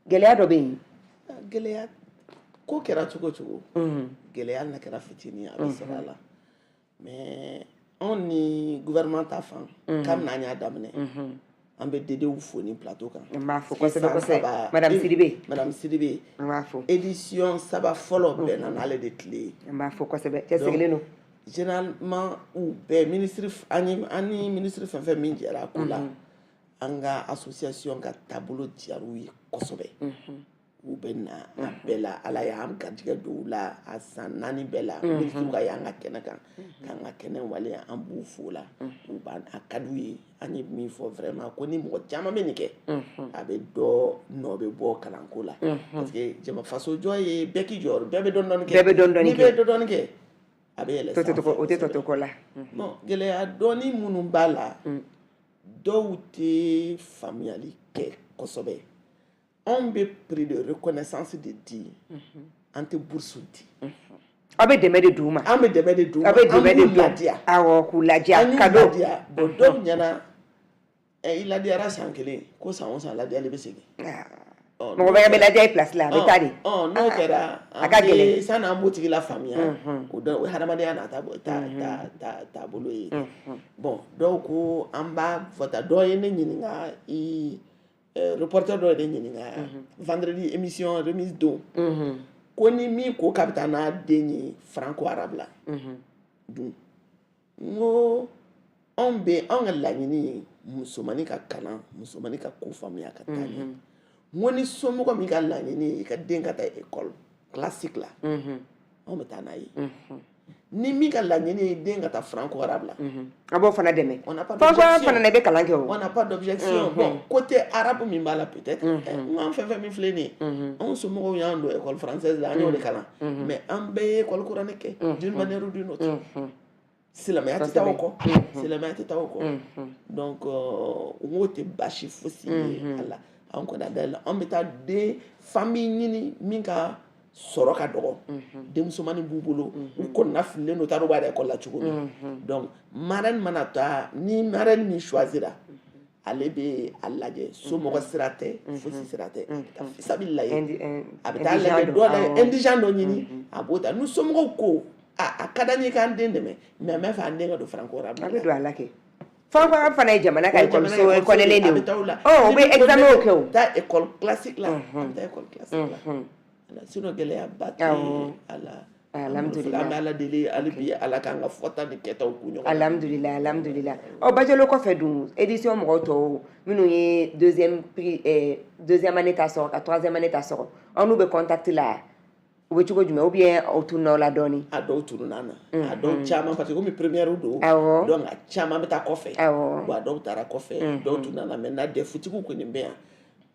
Gɛlɛya dɔ bɛ yen? Gɛlɛya ko kɛra cogo o cogo, gɛlɛya n'a kɛra fitinin, a bɛ sɔrɔ a la. Mais anw ni gouvernement ta fan, kabini an y'a daminɛ, an bɛ DDw fo ni plateau kan. An b'a fo kosɛbɛ kosɛbɛ, madame Sidibe. Madame Sidibe. An b'a fo. Édition saba fɔlɔ bɛnna n'ale de tile ye. An b'a fo kosɛbɛ, cɛsirilen don. Généralement, u bɛɛ ministre, an ni ministre fɛn fɛn min jɛra a ko la, an ka association ka taabolo diyar'u ye kosɛbɛ. U bɛ na a bɛɛ la. Ala y'an garijɛgɛ don u la a san 4 bɛɛ la. Ministre ka y'an ka kɛnɛ kan k'an ka kɛnɛ waleya, an b'u fo la. U b'an a ka d'u ye. An ye min fɔ vraiment, ko ni mɔgɔ caman bɛ nin kɛ, a bɛ dɔ nɔ bɛ bɔ kalanko la, parce que jama fasojɔ ye bɛɛ k'i jɔyɔrɔ, bɛɛ bɛ dɔɔni dɔɔni kɛ. Bɛɛ bɛ dɔɔni dɔɔni N'i kɛ. bɛ dɔɔni dɔɔni kɛ, a bɛ yɛlɛ tɔ tɛ sanfɛ o tɛ tɔ kosɛbɛ. To kɔ la. Bon, gɛlɛya dɔɔni minnu b'a la, dɔw tɛ faamuyali kɛ kosɛbɛ. Anw bɛ prix de reconnaissance de di, an tɛ bourse di. Aw bɛ dɛmɛ de d'u ma. An bɛ dɛmɛ de d'u ma. Aw bɛ dɛmɛ An de b'u d'u ladiya. Awɔ, k'u ladiya. An y'u Cadeau. ladiya. Bon, dɔw ɲɛna i ladiyara san kelen ko, san o san ladiyali bɛ segin. Ɔ, Mɔgɔ wɛrɛ bɛ ladiya i place la, a bɛ taa de. Ɔ, n'o kɛra, A ka an bɛ gɛlɛn. sanni an b'o tigi la faamuya, o dɔn, o ye hadamadenya n'a ta taabolo ye. Bon, dɔw ko an b'a fɔ tan. Dɔ ye ne ɲininka, i reporter dɔ ye ne ɲininka vendredi émission remise don, ko ni min ko k'a bɛ taa n'a den ye franco arabe la dun, n ko anw bɛ anw ka laɲini ye musomannin ka kalan, musomannin ka ko faamuya ka taa ɲɛ. N ko ni somɔgɔ min ka laɲini ye i ka den ka taa école classique la, anw bɛ taa n'a ye. Ni min ka laɲini ye den ka taa franco arabe la, A b'o fana dɛmɛ. On n'a pas Franco arabe d'objection. fana na, i bɛ kalan kɛ o. On n'a pas d'objection. Bon, côté arabe min b'a la, peut-être n ko an fɛn fɛn min filɛ nin ye, anw somɔgɔw y'an don école française la, an y'o de kalan, mais an bɛɛ ye école kuranɛ kɛ d'une manière ou d'une autre. Silamɛya tɛ taa o kɔ, silamɛya tɛ taa o kɔ. Donc n k'o tɛ baasi fosi ye a la. An kɔni a dayɛlɛ, an bɛ taa den famille ɲini min ka sɔrɔ ka dɔgɔ, denmusomanin b'u bolo, u kɔnɔna fililen don, u t'a dɔn u b'a yɛrɛ école la cogo min. Donc marraine mana taa, ni marraine min choisira, ale bɛ a lajɛ, somɔgɔ sira tɛ, fosi sira tɛ, a bɛ taa fisabilila ye, a bɛ taa lajɛ dɔ la, indigent dɔ ɲini, a b'o ta. Ni somɔgɔw ko a ka d'an ye k'an den dɛmɛ, mais an b'a fɛ an den ka don franco arabe. A bɛ don a la kɛ. Franco arabe fana ye jamana ka école reconnaît de A bɛ taa o la. Ɔ, u bɛ examen kɛ o. Taa école classique la, a bɛ taa école classique la. Sinon gɛlɛyaba tɛ a la. Alhamdulillah. An bɛ Ala deli hali bi, Ala k'an ka fɔta ni kɛtaw k'u ɲɔgɔn na. Alhamdulillah, alhamdulillah. Ɔ, Bajalo kɔfɛ dun, édition mɔgɔw tɔw minnu ye deuxième prix, deuxième année ta sɔrɔ ka troisième année ta sɔrɔ, aw n'u bɛ contact la, u bɛ cogo jumɛn, ou bien aw tununa o la dɔɔni? A dɔw tununa na, a dɔw caman, parce que komi première don, donc a caman bɛ taa kɔfɛ. Bon, a dɔw taara kɔfɛ, dɔw tununa na. Maintenant, DEF tigiw kɔni bɛ yan.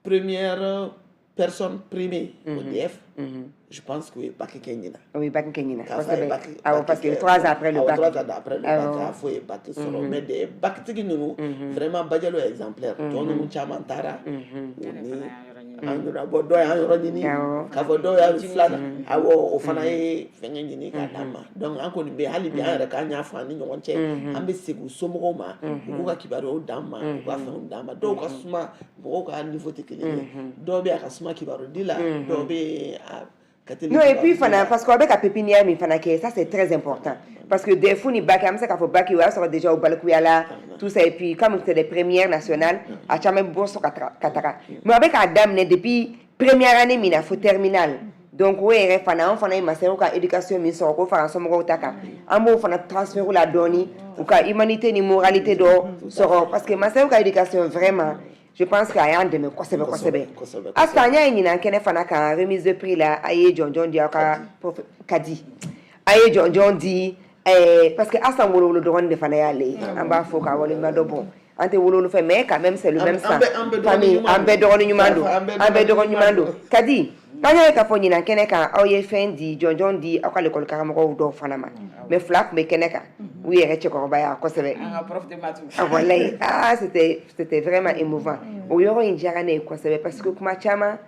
Première personne primée au DEF, je pense que o ye bac kɛ ɲinan. O ye bac kɛ ɲinan. K'a fɔ a ye Kosɛbɛ. bac Awɔ, parce que 3 ans après le awɔ, bac. 3 ans après le bac, k'a fɔ ye bac sɔrɔ. Mais des bac tigi ninnu, vraiment, Bajalo est exemplaire. Tɔ ninnu caman taara o ni an yɔrɔ bɔ, dɔw y'an yɔrɔ ɲini, k'a fɔ dɔw y'a filanan, awɔ, o fana ye fɛngɛ ɲini k'a d'an ma. Donc an kɔni bɛ hali bi, an yɛrɛ k'an y'a fɔ an ni ɲɔgɔn cɛ, an bɛ segin u somɔgɔw ma, u k'u ka kibaruyaw d'an ma, u ka fɛnw d'an ma. Dɔw ka suma, mɔgɔw ka niveau tɛ kelen ye. Dɔw bɛ yen, a ka suma kibaru di la, dɔw bɛ yen, a ka teli Non, et puis kibaru di fana, la. parce que aw bɛ ka pépinière min fana kɛ, ça c'est très important. Parce que DEF ni bac, an bɛ se k'a fɔ bac, o y'a sɔrɔ déjà o balikuya la, tout ça, et puis comme c'est des premières nationales, a caman bɛ bɔ so ka taga ka taga. Mais a bɛ k'a daminɛ depuis première année min na fo terminale. Donc o yɛrɛ fana, an fana ye masaw ka éducation min sɔrɔ k'o fara an somɔgɔw ta kan, an b'o fana transférer la dɔɔni, u ka humanité ni moralité dɔ sɔrɔ, parce que masaw ka éducation, vraiment, je pense que a y'an dɛmɛ kosɛbɛ kosɛbɛ. Asa, an y'a ye ɲinan kɛnɛ fana kan, remise de prix la, a ye jɔnjɔn di aw ka prof Kadi, a ye jɔnjɔn di, parce que Asan wolowolo dɔgɔnin de fana y'ale ye, an b'a fɔ k'a waleɲuman dɔn. Bon, an tɛ wolowolo fɛ, mais quand même c'est le même sang, famille, an bɛɛ dɔgɔnin ɲuman don, an bɛɛ dɔgɔnin ɲuman don. Kadi, an y'a ye k'a fɔ ɲinan kɛnɛ kan, aw ye fɛn di, jɔnjɔn di aw ka lekɔli karamɔgɔw dɔw fana ma, mais fila tun bɛ kɛnɛ kan, u yɛrɛ cɛkɔrɔbaya kosɛbɛ. An ka prof de maths. Ah, wallahi, ah, c'était vraiment émouvant. O yɔrɔ in diyara ne ye kosɛbɛ, parce que kuma caman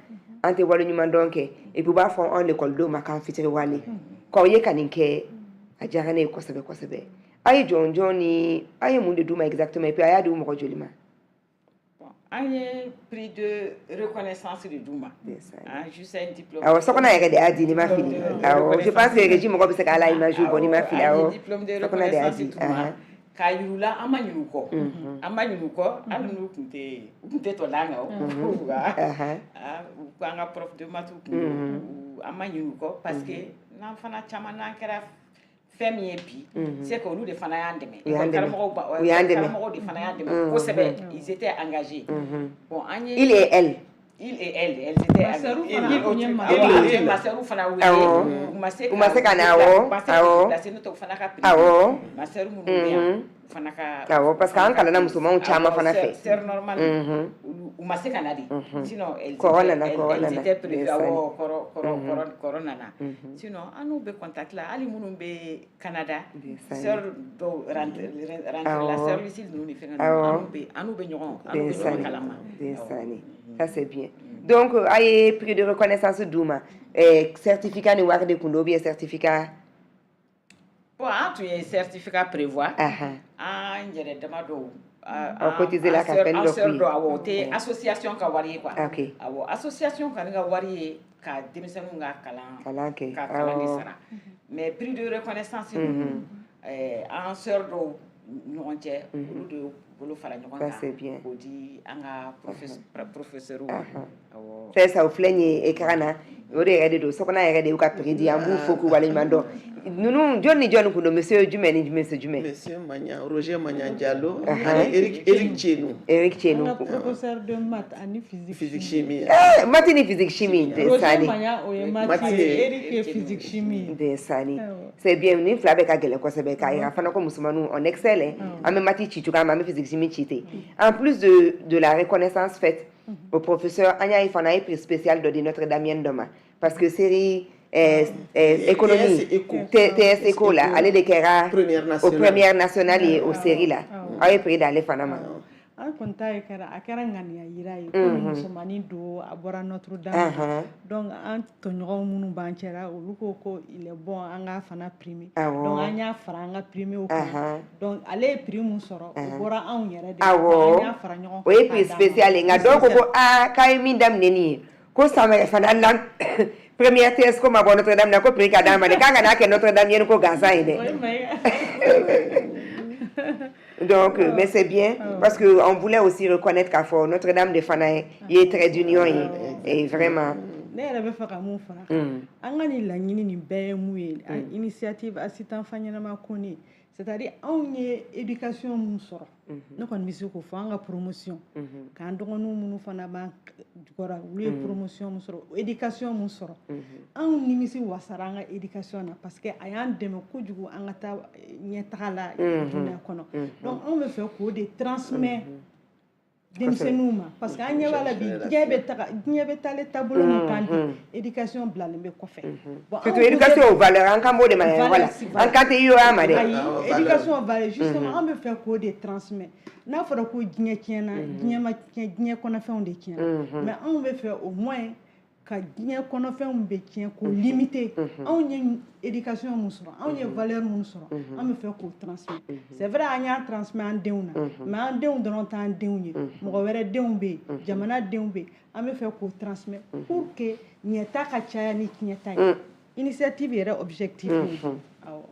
an tɛ wale ɲuman dɔn kɛ, et puis u b'a fɔ anw lekɔlidenw ma k'an fitiriwale k'aw ye ka nin kɛ, a diyara ne ye kosɛbɛ kosɛbɛ. A ye jɔnjɔn ni a ye mun de d'u ma exactement, et puis a y'a di u mɔgɔ joli ma? An ye prix de reconnaissance de d'u ma. Ah, juste un diplôme. Awɔ, Sɔkɔna yɛrɛ de y'a di, ni ma fili. Awɔ, je pense que régie mɔgɔ bɛ se k'a la image bɔ, ni ma fili. An Awɔ, ye diplôme de Sɔkɔna de y'a reconnaissance di. d'u ma k'a yir'u la, an ma ɲinɛ u kɔ, an ma ɲinɛ u kɔ, hali n'u tun tɛ, u tun tɛ tɔ d'an kan o. Ah, u ko an ka prof de maths tun don, an ma ɲinɛ u kɔ, parce que n'an fana caman n'an kɛra fɛn min ye bi, c'est que olu de fana y'an dɛmɛ. U y'an dɛmɛ. Karamɔgɔw ba, U y'an dɛmɛ. karamɔgɔw de fana y'an dɛmɛ kosɛbɛ, ils étaient engagés. Bon, an ye Il et elle. Il et elle, elles étaient Maseru fana il tun ye awɔ, an ye maseru fana wele. U ma se U ma se ka na, awɔ, u ma se ka déplacer, n'o tɛ u fana ka prix. Maseru minnu bɛ yan, u fana ka Awɔ, parce que an kalanna musomanw caman fana fɛ. Sœur normale, olu u ma se ka na de, sinon elles Kɔrɔ étaient nana, kɔrɔ elles nana. étaient prévues. Ndeysaan. Awɔ, kɔrɔ kɔrɔ kɔrɔ kɔrɔ nana. Sinon an n'u bɛ contact la, hali minnu bɛ Canada, sœur dɔw rentre la, sœur Lucille ninnu ni fɛngɛ ninnu, an n'u bɛ ɲɔgɔn kalama. Ndeysaan, ça c'est bien. Donc a ye prix de reconnaissance d'u ma, certificat ni wari de kun don, ou bien certificat? Bon, an tun ye certificat prévoir. An yɛrɛ dama dɔw Aw cotiser la ka fɛn dɔ sœur k'u ye. Dɔw, awɔ, o tɛ association ka wari ye quoi. Awɔ, association kɔni ka wari ye ka denmisɛnninw ka kalan Kalan kɛ. ka kalan de sara, mais prix de reconnaissance ninnu, an sœur dɔw ɲɔgɔn cɛ, olu de y'u bolo fara ɲɔgɔn Ça, kan c'est bien. k'o di an ka professeur ma, awɔ. Fɛn sa, o filɛ nin ye écran na, o de yɛrɛ de don, Sɔkɔna yɛrɛ de y'u ka prix di, an b'u fo k'u waleɲuman dɔn. Ninnu jɔn ni jɔn kun don? Monsieur jumɛn ni monsieur jumɛn? Monsieur Magnan, Roger Magnan Diallo, ani Eric Tchenou. Eric An Tchenou. ka professeur de maths ani physique. Physique chimie. Maths ni physique chimie. Roger Ndeysaan. Magnan, o ye maths Maths ye, ye. Eric ye physique chimie ye. Ndeysaan. Awɔ. C'est bien, nin fila bɛ ka gɛlɛn kosɛbɛ, k'a yira fana ko musomaninw, on excelle, hein. An bɛ maths ci cogoya min, an bɛ physique chimie ci ten. En plus de la reconnaissance faite au professeur, an y'a ye fana, a ye prix spécial dɔ di Notre Dame dɔ ma, parce que série économie TS Eco. TS Eco la, ale de kɛra Première au nationale. Première nationale ye o série la, aw ye prix d'ale fana ma. An kɔni ta ye kɛra, a kɛra ŋaniya yira ye, komi musomanin don, a bɔra Notre Dame na. Donc an tɔɲɔgɔnw minnu b'an cɛla, olu ko ko il est bon an k'a fana primer. Donc an y'a fara an ka primew kan. Donc ale ye prix mun sɔrɔ, o bɔra anw yɛrɛ de la. An y'a fara ɲɔgɔn O ye kan prix k'a d'a ma. Spécial ye, nka dɔw ko ko aa, k'a ye min daminɛ nin ye, ko san wɛrɛ fana la, première TS ko ma bɔ Notre Dame na, ko prix ka d'a ma dɛ, k'an kana kɛ Notre Dame ye ko gansan ye dɛ. O ye Mayiga. Donc, mais c'est bien, parce qu'on voulait aussi reconnaître k'a fɔ Notre-Dame de fana ye trait d'union ye. Et vraiment, Ne yɛrɛ bɛ fɛ ka mun fara kan, an ka nin laɲini nin bɛɛ ye mun ye, initiative Assitan Faɲɛnama Kone, c'est à dire anw ye éducation mun sɔrɔ, ne kɔni bɛ se k'o fɔ, an ka promotion, k'an dɔgɔninw minnu fana b'an jukɔrɔ, olu ye promotion mun sɔrɔ, éducation mun sɔrɔ, anw nimisi wasara an ka éducation na, parce que a y'an dɛmɛ kojugu an ka taa ɲɛtaga la dunuya kɔnɔ. Donc anw bɛ fɛ k'o de transmettre denmisɛnninw ma, parce que an ɲɛ b'a la bi, diɲɛ bɛ taga, diɲɛ bɛ taale taabolo min kan bi, éducation bilalen bɛ kɔfɛ. Bon, surtout éducation aux valeurs, an kan b'o de ma, voilà, an kan tɛ IOA ma dɛ. Ayi, éducation aux valeurs justement, an bɛ fɛ k'o de transmettre. N'a fɔra ko diɲɛ tiɲɛna, diɲɛ ma tiɲɛ, diɲɛ kɔnɔfɛnw de tiɲɛna, mais anw bɛ fɛ au moins ka diɲɛ kɔnɔfɛnw bɛ tiɲɛ k'o limiter. Anw ye éducation mun sɔrɔ, anw ye valeur mun sɔrɔ, an bɛ fɛ k'o transmettre. C'est vrai, an y'a transmettre an denw na, mais an denw dɔrɔn t'an denw ye, mɔgɔ wɛrɛ denw bɛ yen, jamana denw bɛ yen. An bɛ fɛ k'o transmettre pour que ɲɛta ka caya ni tiɲɛta ye. Initiative yɛrɛ objectif ye, awɔ.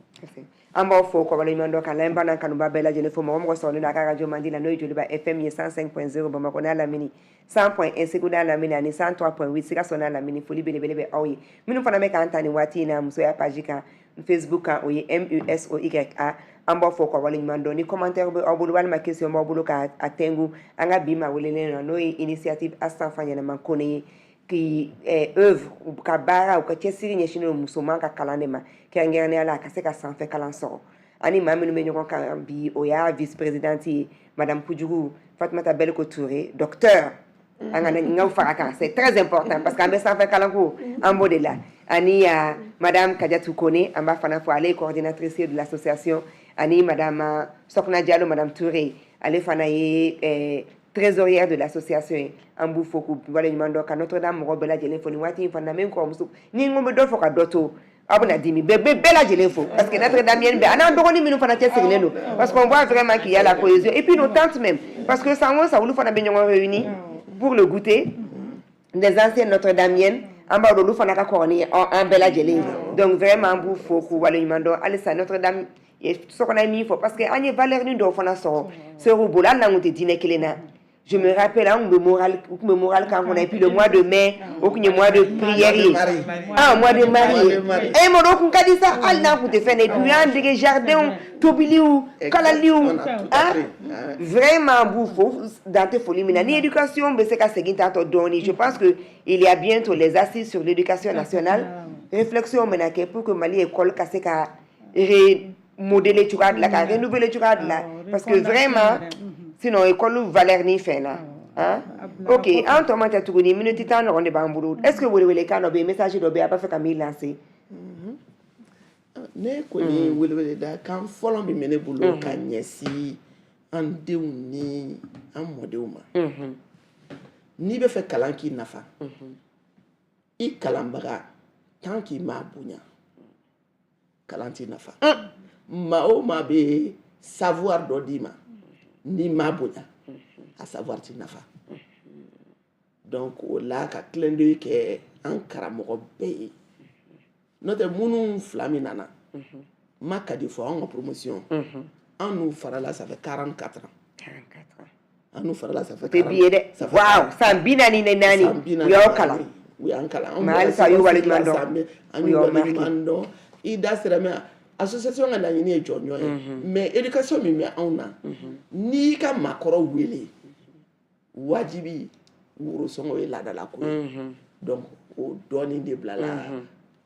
An b'aw fo ka waleɲuman dɔn, ka lamɛnbaa n'a kanuba bɛɛ lajɛlen fo, mɔgɔ mɔgɔ sɔrɔlen don a ka radio mandi la, n'o ye Joliba FM ye, 105.0 Bamakɔ n'a lamini, 100.1 Segu n'a lamini, ani 103.8 Sikaso n'a lamini. Foli belebele bɛ aw ye. Minnu fana bɛ k'an ta nin waati in na musoya page kan Facebook kan, o ye MUSOYA, an b'aw fo ka waleɲuman dɔn. Ni commentaire bɛ aw bolo walima question b'aw bolo ka a tɛngu an ka bi maa welelen na, n'o ye initiative Assitan Faɲɛnama Kone ye, qui œuvre, ka baara, u ka cɛsiri ɲɛsinnen don musoman ka kalan de ma, kɛrɛnkɛrɛnnenya la a ka se ka sanfɛ kalan sɔrɔ. Ani maa minnu bɛ ɲɔgɔn kan bi, o y'a vice présidente ye, madame Kujugu Fatumata Beliko Touré, docteur, an ka n ka fara kan, c'est très important parce que an bɛ sanfɛ kalanko, an b'o de la, ani madame Kadiatou Kone, an b'a fana fɔ, ale ye coordinatrice de l'association, ani madame Sokna Diallo, madame Touré, ale fana ye trésorière de l'association ye. An b'u fo k'u waleɲuman dɔn, ka Notre Dame mɔgɔ bɛɛ lajɛlen fo nin waati in fana na. Min kɔrɔmuso ni n ko n bɛ dɔ fɔ ka dɔ to, aw bɛna dimi, bɛɛ bɛ bɛɛ lajɛlen fo, parce que Notre Dame bɛɛ a n'an dɔgɔnin minnu fana cɛsirilen don, parce qu'on voit vraiment qu'il y a la cohésion, et puis nos tantes même, parce que san o san olu fana bɛ ɲɔgɔn réunis pour le goûter des anciennes Notre-Damiennes. An b'a dɔn olu fana ka kɔrɔ ni an bɛɛ lajɛlen ye. Donc vraiment, an b'u fo k'u waleɲuman dɔn. Halisa Notre Dame sokɔnɔ ye min fɔ, parce que an ye valeur ni dɔw fana sɔrɔ sœurs bolo, hali n'an kun tɛ diinɛ kelen na. Je me rappelle, an kun bɛ moral, u kun bɛ moral k'an kɔnɔ, et puis le mois de mai, o kun ye mois de prière ye, ah, mois de Marie ye. E ma dɔn, o kun ka di sa, hali n'an kun tɛ fɛn na. Et puis u y'an dege jardin tobiliw, kalaliw. Ah, vraiment, an b'u fo dan tɛ foli min na. Ni éducation bɛ se ka segin tantɔ dɔɔni, je pense que il y a bientôt les assises sur l'éducation nationale, réflexion bɛna kɛ pour que Mali école ka se ka remodeler cogoya de la, ka renouveler cogoya de la, parce que vraiment, sinon école valeur ni fɛn na. Hein? Ok, an tɔ man ca tuguni, minute 10 ɲɔgɔn de b'an bolo. Est ce que welewelekan dɔ bɛ yen, message dɔ bɛ yen, a b'a fɛ ka min lancer? Ne kɔni, weleweleda kan fɔlɔ min bɛ ne bolo ka ɲɛsin an denw ni an mɔdenw ma, n'i bɛ fɛ kalan k'i nafa, i kalanbaga, tant k'i m'a bonya, kalan t'i nafa. Maa o maa bɛ savoir dɔ d'i ma, n'i m'a bonya, a savoir t'i nafa. Donc o la, ka clin d'œil kɛ an karamɔgɔ bɛɛ ye, n'o tɛ minnu fila min nana ma ka di fɔ anw ka promotion, an n'u farala, ça fait 44 ans. 44 ans. An n'u farala, ça fait O tɛ bi ye dɛ. Waaw, san 44, u y'aw kalan. U y'an kalan. Mais halisa u y'u waleɲuman dɔn. An y'u waleɲuman dɔn. I da sera min, association ka laɲini ye jɔnjɔn ye, mais éducation min bɛ anw na, n'i ka maakɔrɔ wele, wajibi worosɔngɔ ye laadalako ye. Donc o dɔɔnin de bilala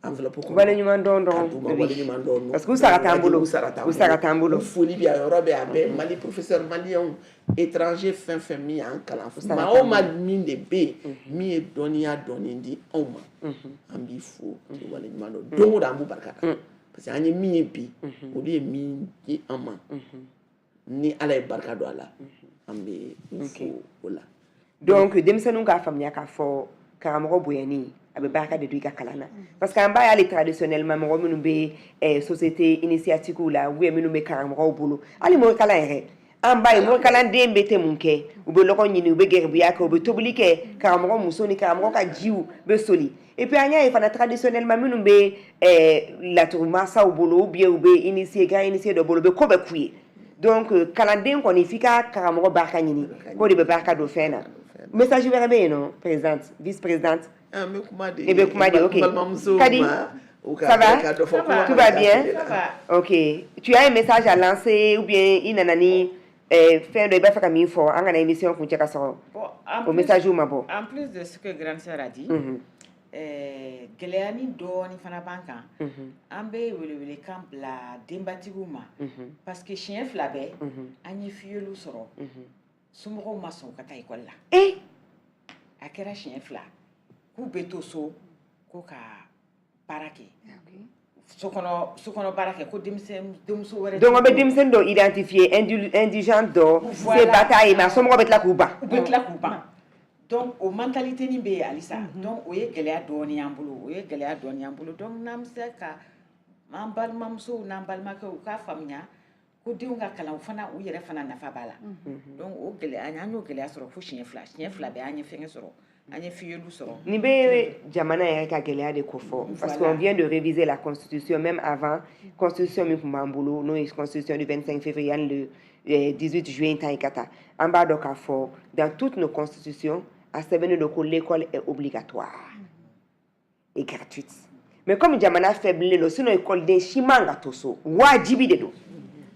enveloppe kɔnɔ. Waleɲuman dɔn ka d'u ma. Dɔrɔn. Waleɲuman dɔn. Parce que u sara t'an bolo. U sara t'an U sara t'an bolo. Foli bɛ a yɔrɔ bɛɛ, a bɛɛ Mali professeur malien, étranger, fɛn fɛn min y'an kalan, sara maa t'an o maa min de bɛ yen min ye dɔnniya dɔɔnin di anw ma, an b'i fo k'i waleɲuman dɔn. Don o don an b'u barika da, parce que an ye min ye bi, olu ye min di an ma. Ni Ala ye barika don a la, an bɛ u fo o la. Donc denmisɛnninw k'a faamuya k'a fɔ karamɔgɔ bonyani, a bɛ barika de don i ka kalan na, parce que an b'a y'ale traditionnellement, mɔgɔ minnu bɛ société initiatique la ou bien minnu bɛ karamɔgɔw bolo, hali morikalan yɛrɛ, an b'a ye morikalanden bɛ tɛ mun kɛ, u bɛ lɔgɔ ɲini, u bɛ gɛribuya kɛ, u bɛ tobili kɛ, karamɔgɔ muso ni karamɔgɔ ka jiw bɛ soli. Et puis an y'a ye fana, traditionnellement, minnu bɛ laturu mansaw bolo ou bien u bɛ initié, grand initié dɔ bolo, u bɛ ko bɛɛ k'u ye. Donc kalanden kɔni, f'i ka karamɔgɔ barika ɲini, k'o de bɛ barika don fɛn na. Message wɛrɛ bɛ yen nɔ, présidente, vice présidente? An bɛ kuma di. I bɛ kuma di, ok. Balimamusow Kadi, ma u ka ça va? ka dɔ fɔ kuma Tout va bien? Ça va. Ok. Tu as un message à lancer ou bien i nana ni fɛn dɔ i b'a fɛ ka min fɔ an kana émission kuncɛ ka sɔrɔ Bon, en o plus- message ma bɔ. En plus de ce que grande sœur a dit, gɛlɛya ni dɔɔni fana b'an kan. An bɛ welewelekan bila denbatigiw ma parce que siɲɛ fila bɛɛ an ye filleul sɔrɔ, somɔgɔw ma sɔn u ka taa ekɔli la. A kɛra siɲɛ fila k'u bɛ to so ko ka baara kɛ so kɔnɔ, so kɔnɔ baara kɛ, ko denmisɛn denmuso wɛrɛ. Donc an bɛ denmisɛnnin dɔ identifier indigente dɔ, Voilà. se ba t'a ye, mais a somɔgɔw bɛ tila k'u ban. U bɛ tila k'u ban. Donc o mentalité nin bɛ yen halisa. Donc o ye gɛlɛya dɔɔni y'an bolo, o ye gɛlɛya dɔɔni y'an bolo. Donc n'an bɛ se ka an balimamusow n'an balimakɛw u k'a faamuya ko denw ka kalan, u fana u yɛrɛ fana nafa b'a la. Donc o gɛlɛya, an y'o gɛlɛya sɔrɔ fo siɲɛ fila. Siɲɛ fila bɛɛ an ye fɛngɛ sɔrɔ, an ye filleul sɔrɔ. Nin bɛ jamana yɛrɛ ka gɛlɛya de ko fɔ, parce qu'on vient de réviser la constitution. Même avant, constitution min tun b'an bolo, n'o ye constitution du 25 février yanni le 18 juillet ta ye ka taa, an b'a dɔn k'a fɔ dans toutes nos constitutions, a sɛbɛnnen don ko l'école est obligatoire et gratuite. Mais comme jamana faible don, sinon école si man ka to so, wajibi de don.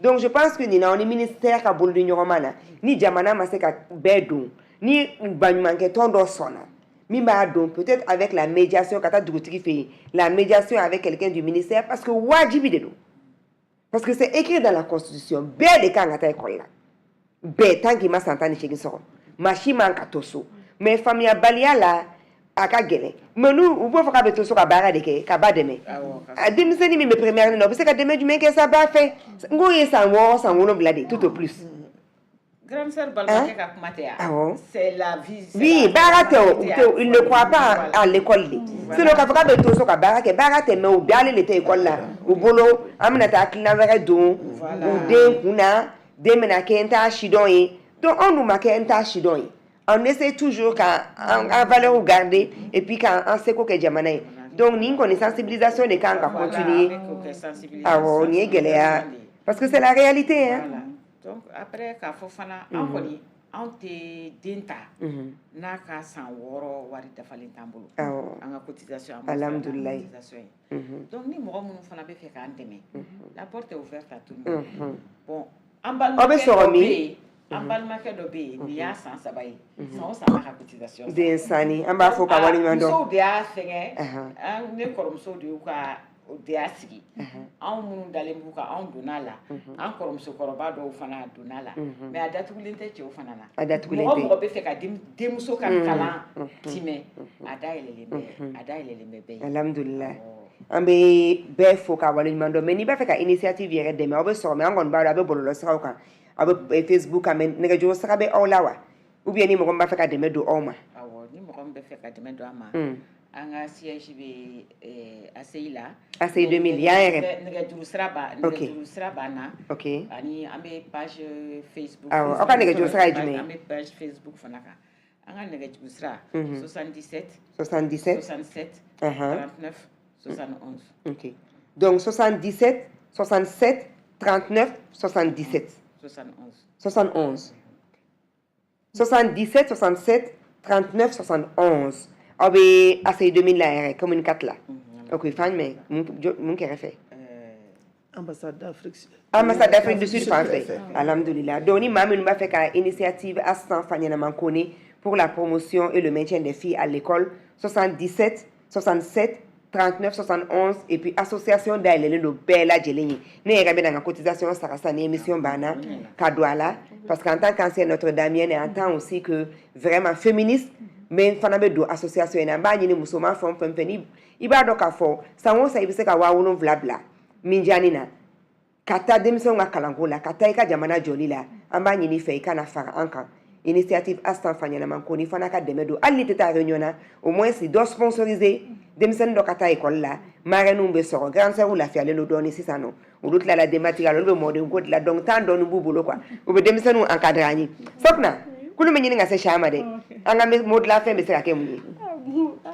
Donc je pense que nin na, ni ministère ka bolo di ɲɔgɔn ma na, ni jamana ma se ka bɛɛ don, ni baɲumankɛ tɔn dɔ sɔnna min b'a don, peut-être avec la médiation ka taa dugutigi fɛ yen, la médiation avec quelqu'un du ministère, parce que wajibi de don, parce que c'est écrit dans la constitution, bɛɛ de kan ka taa école la, bɛɛ, tant qu'il ma san 18 sɔrɔ, maa si man ka to so. Mais faamuyabaliya la, a ka gɛlɛn. Mais n'u u b'o fɔ k'a bɛ to so ka baara de kɛ ka ba dɛmɛ. A denmisɛnnin min bɛ première na, o bɛ se ka dɛmɛ jumɛn kɛ sa ba fɛ? N k'o ye san 6, san 7 de, tout au plus. Grande sœur balimakɛ ka kuma tɛ yan. Awɔ. C'est la vie, c'est Oui, la baara tɛ o, mentalité. U tɛ, il ne croit pas à l'école de. Sinon k'a fɔ k'a bɛ to so ka baara kɛ, baara tɛ, mais u dalen de tɛ école la. U bolo an bɛna taa hakilina wɛrɛ don u den kun na, den bɛna kɛ n t'a sidɔn ye. Donc anw dun ma kɛ n t'a sidɔn ye. On essaie toujours ka an ka valeur garder et puis k'an seko kɛ jamana ye. Donc nin kɔni, sensibilisation de kan ka continuer. Avec o kɛ sensibilisation. Awɔ, nin ye gɛlɛya, parce que c'est la réalité, hein. Voilà. Donc après, k'a fɔ fana, an kɔni anw tɛ den ta n'a ka san 6 wari dafalen t'an bolo. An ka cotisation, an b'o sara n'an Alhamdulilayi. cotisation ye. Donc ni mɔgɔ minnu fana bɛ fɛ k'an dɛmɛ, la porte est ouverte à tout le monde. Bon, an Aw bɛ balimakɛ sɔrɔ dɔ min? bɛ yen, an balimakɛ dɔ bɛ yen, nin y'a san 3 ye, san o san b'a ka cotisation sara. Den sanni, an b'a fɔ ka waleɲuman dɔn. Musow de y'a fɛngɛ. An ne kɔrɔmusow de y'u ka de y'a sigi. Anw minnu dalen b'u kan, anw donna la. An kɔrɔmusokɔrɔba dɔw fana donna la, mais a datugulen tɛ cɛw fana na. A datugulen Mɔgɔ tɛ. mɔgɔ bɛ fɛ ka denmuso ka kalan timɛ, a dayɛlɛlen bɛ, a dayɛlɛlen bɛ bɛɛ ye. Alhamdulilayi, an bɛ bɛɛ fo ka waleɲuman dɔn. Mais n'i b'a fɛ ka initiative yɛrɛ dɛmɛ, aw bɛ sɔrɔ mais an kɔni b'a dɔn a bɛ bɔlɔlɔ siraw kan, aw bɛ Facebook kan, mais nɛgɛjuru sira bɛ aw la wa? Ou bien ni mɔgɔ min b'a fɛ ka dɛmɛ don aw ma? Awɔ, ni mɔgɔ min bɛ fɛ ka dɛmɛ don an ma, an ka siège bɛ ACI la. ACI 2000 yan yɛrɛ. Nɛgɛjuru sira b'a nɛgɛjuru sira b'an na. Ani an bɛ page Facebook. Awɔ, aw ka nɛgɛjuru sira ye jumɛn ye? An bɛ page Facebook fana kan. An ka nɛgɛjuru sira, 77 77 67 39 71. Ok, donc 77 67 39 77. 71. 71. 77 67 39 71. Aw bɛ ACI 2000 la yɛrɛ, commune 4 la. Ok, fan jumɛn, mun kɛrɛfɛ? Ambassade d'Afrique. Ambassade d'Afrique du Sud fan fɛ. Alhamdulillah. Donc ni maa minnu b'a fɛ ka initiative Astan Faɲɛnama Kone pour la promotion et le maintien des filles à l'école, 77 67 39 71, et puis association dayɛlɛlen don bɛɛ lajɛlen ye. Ne yɛrɛ bɛna n ka cotisation sara sisan ni émission banna ka don a la, parce qu'en tant qu'ancienne Notre-Damienne et en tant aussi que vraiment féministe, n fana bɛ don association in na. N b'a ɲini musoman fɛn o fɛn fɛ, ni i b'a dɔn k'a fɔ san o san i bɛ se ka 7000 bila minjani na ka taa denmisɛnw ka kalanko la, ka taa i ka jamana jɔli la, an b'a ɲini i fɛ i kana fara an kan initiative Astan Faɲɛnama ko ni fana ka dɛmɛ don. Hali ni tɛ taa réunion na, au moins dɔ sponsoriser denmisɛnnin dɔ ka taa école la. Marraines bɛ sɔrɔ, grande sœur lafiyalen don dɔɔni sisan nɔ, olu tilala denbatigiya la, olu bɛ mɔden ko de la, donc temps dɔɔni b'u bolo quoi, u bɛ denmisɛnninw encadrer an ye. Sɔkuna kulu bɛ ɲini ka se siya ma dɛ. An ka mot de la fin bɛ se ka kɛ mun ye?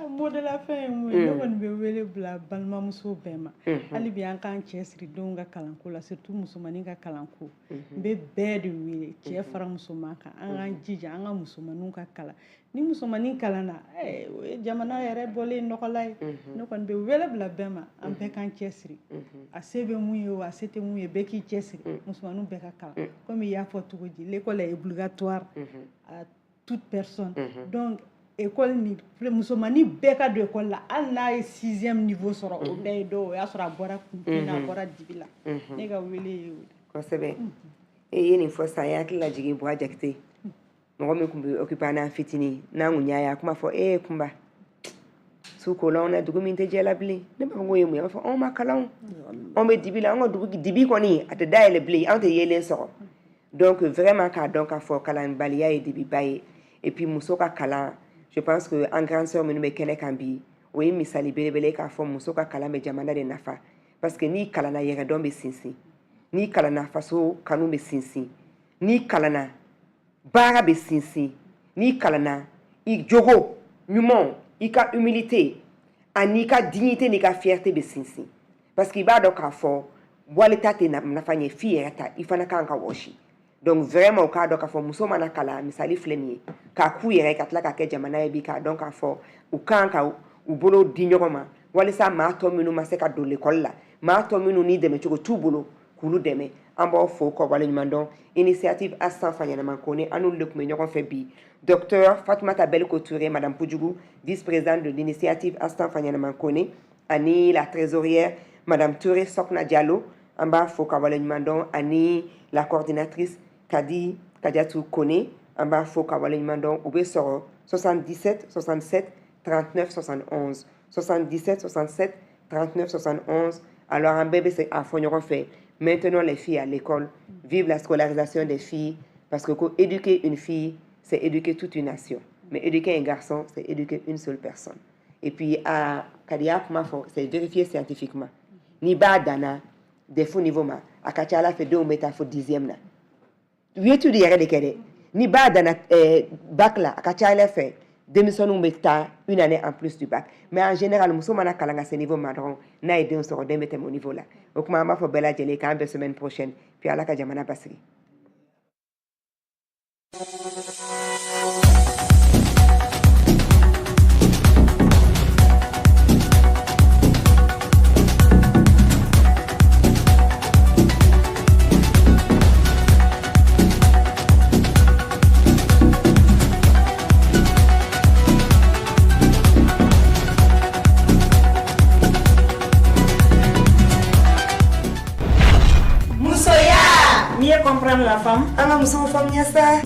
Mot Mot de la fin ye mun ye? Ne kɔni bɛ wele bila balimamuso bɛɛ ma. Hali bi an k'an cɛ siri denw ka kalanko la, surtout musomanin ka kalanko. N bɛ bɛɛ de wele, cɛ fara musoman kan, an k'an jija an ka musomaninw ka kalan. Ni musomanin kalanna, o ye jamana yɛrɛ bɔlen nɔgɔla ye. Ne kɔni bɛ wele bila bɛɛ ma, an bɛɛ k'an cɛ siri. A se bɛ mun ye o, a se tɛ mun ye, bɛɛ k'i cɛ siri, musomaninw bɛɛ ka kalan. Komi i y'a fɔ cogo di, l'école est obligatoire à toute personne. Donc école ni musomanin bɛɛ ka don école la, hali n'a ye sixième niveau sɔrɔ, o bɛɛ ye dɔw, o y'a sɔrɔ a bɔra kunfin na, a bɔra dibi la. Ne ka wele ye o de. Kosɛbɛ. E ye nin fɔ sisan, n hakili lajigin Buwa Jakite, mɔgɔ min tun bɛ occupé an na fitinin, n'an kun y'a ye, a kuma fɔ e kunba su ko la, anw na dugu min tɛ jɛ la bilen. Ne b'a fɔ k'o ye mun ye? A b'a fɔ anw ma kalan, anw bɛ dibi la, anw ka dugu dibi kɔni a tɛ dayɛlɛ bilen, anw tɛ yeelen sɔrɔ. Donc vraiment, k'a dɔn k'a fɔ kalanbaliya ye dibiba ye. Et puis muso ka kalan, je pense que an grande sœur minnu bɛ kɛnɛ kan bi, o ye misali belebele k'a fɔ muso ka kalan bɛ jamana de nafa, parce que n'i kalanna, yɛrɛdɔn bɛ sinsin, n'i kalanna, faso kanu bɛ sinsin, n'i kalanna, baara bɛ sinsin, n'i kalanna, i jogo ɲuman, i ka humilité ani i ka dignité n'i ka fierté bɛ sinsin, parce que i b'a dɔn k'a fɔ walita tɛ nafa ɲɛ f'i yɛrɛ ta, i fana kan ka wɔsi. Donc vraiment, u k'a dɔn k'a fɔ muso mana kalan, misali filɛ nin ye k'a k'u yɛrɛ, ka tila k'a kɛ jamana ye bi, k'a dɔn k'a fɔ u kan ka u bolo di ɲɔgɔn ma walisa maa tɔ minnu ma se ka don l'école la, maa tɔ minnu ni dɛmɛcogo t'u bolo, k'olu dɛmɛ. An b'aw fo k'aw waleɲuman dɔn. Initiative Astan Faɲɛnama Kone, an n'olu de tun bɛ ɲɔgɔn fɛ bi. Docteur Fatoumata Beliko Touré, Madame Poudjougou, vice-présidente de l'initiative Astan Faɲɛnama Kone, ani la trésorière Madame Touré Sokna Diallo, an b'a fo ka waleɲuman dɔn, ani la coordinatrice Kadi Kadiatou Kone, an b'a fo ka waleɲuman dɔn. U bɛ sɔrɔ 77 67 39 71, 77 67 39 71. Alors an bɛɛ bɛ se a fɔ ɲɔgɔn fɛ: maintenant les filles à l'école, vive la scolarisation des filles, parce que ko éduquer une fille, c'est éduquer toute une nation, mais éduquer un garçon, c'est éduquer une seule personne. Et puis a Kadi y'a kuma fɔ, c'est vérifié scientifiquement, n'i b'a danna DEF niveau ma, a ka ca ala fɛ denw bɛ taa fo dixième na. U ye étude yɛrɛ de kɛ dɛ. Ni b'a danna bac la, a ka ca ala fɛ denmisɛnninw bɛ taa une année en plus du bac. Mais en général, muso mana kalan ka se niveau ma dɔrɔn, n'a ye den sɔrɔ, den bɛ tɛmɛ o niveau la. O tuma an b'a fɔ bɛɛ lajɛlen k'an bɛn semaine prochaine. Puis ala ka jamana basigi. Musoya. Mieux comprendre la femme. An ka musow faamuya sa.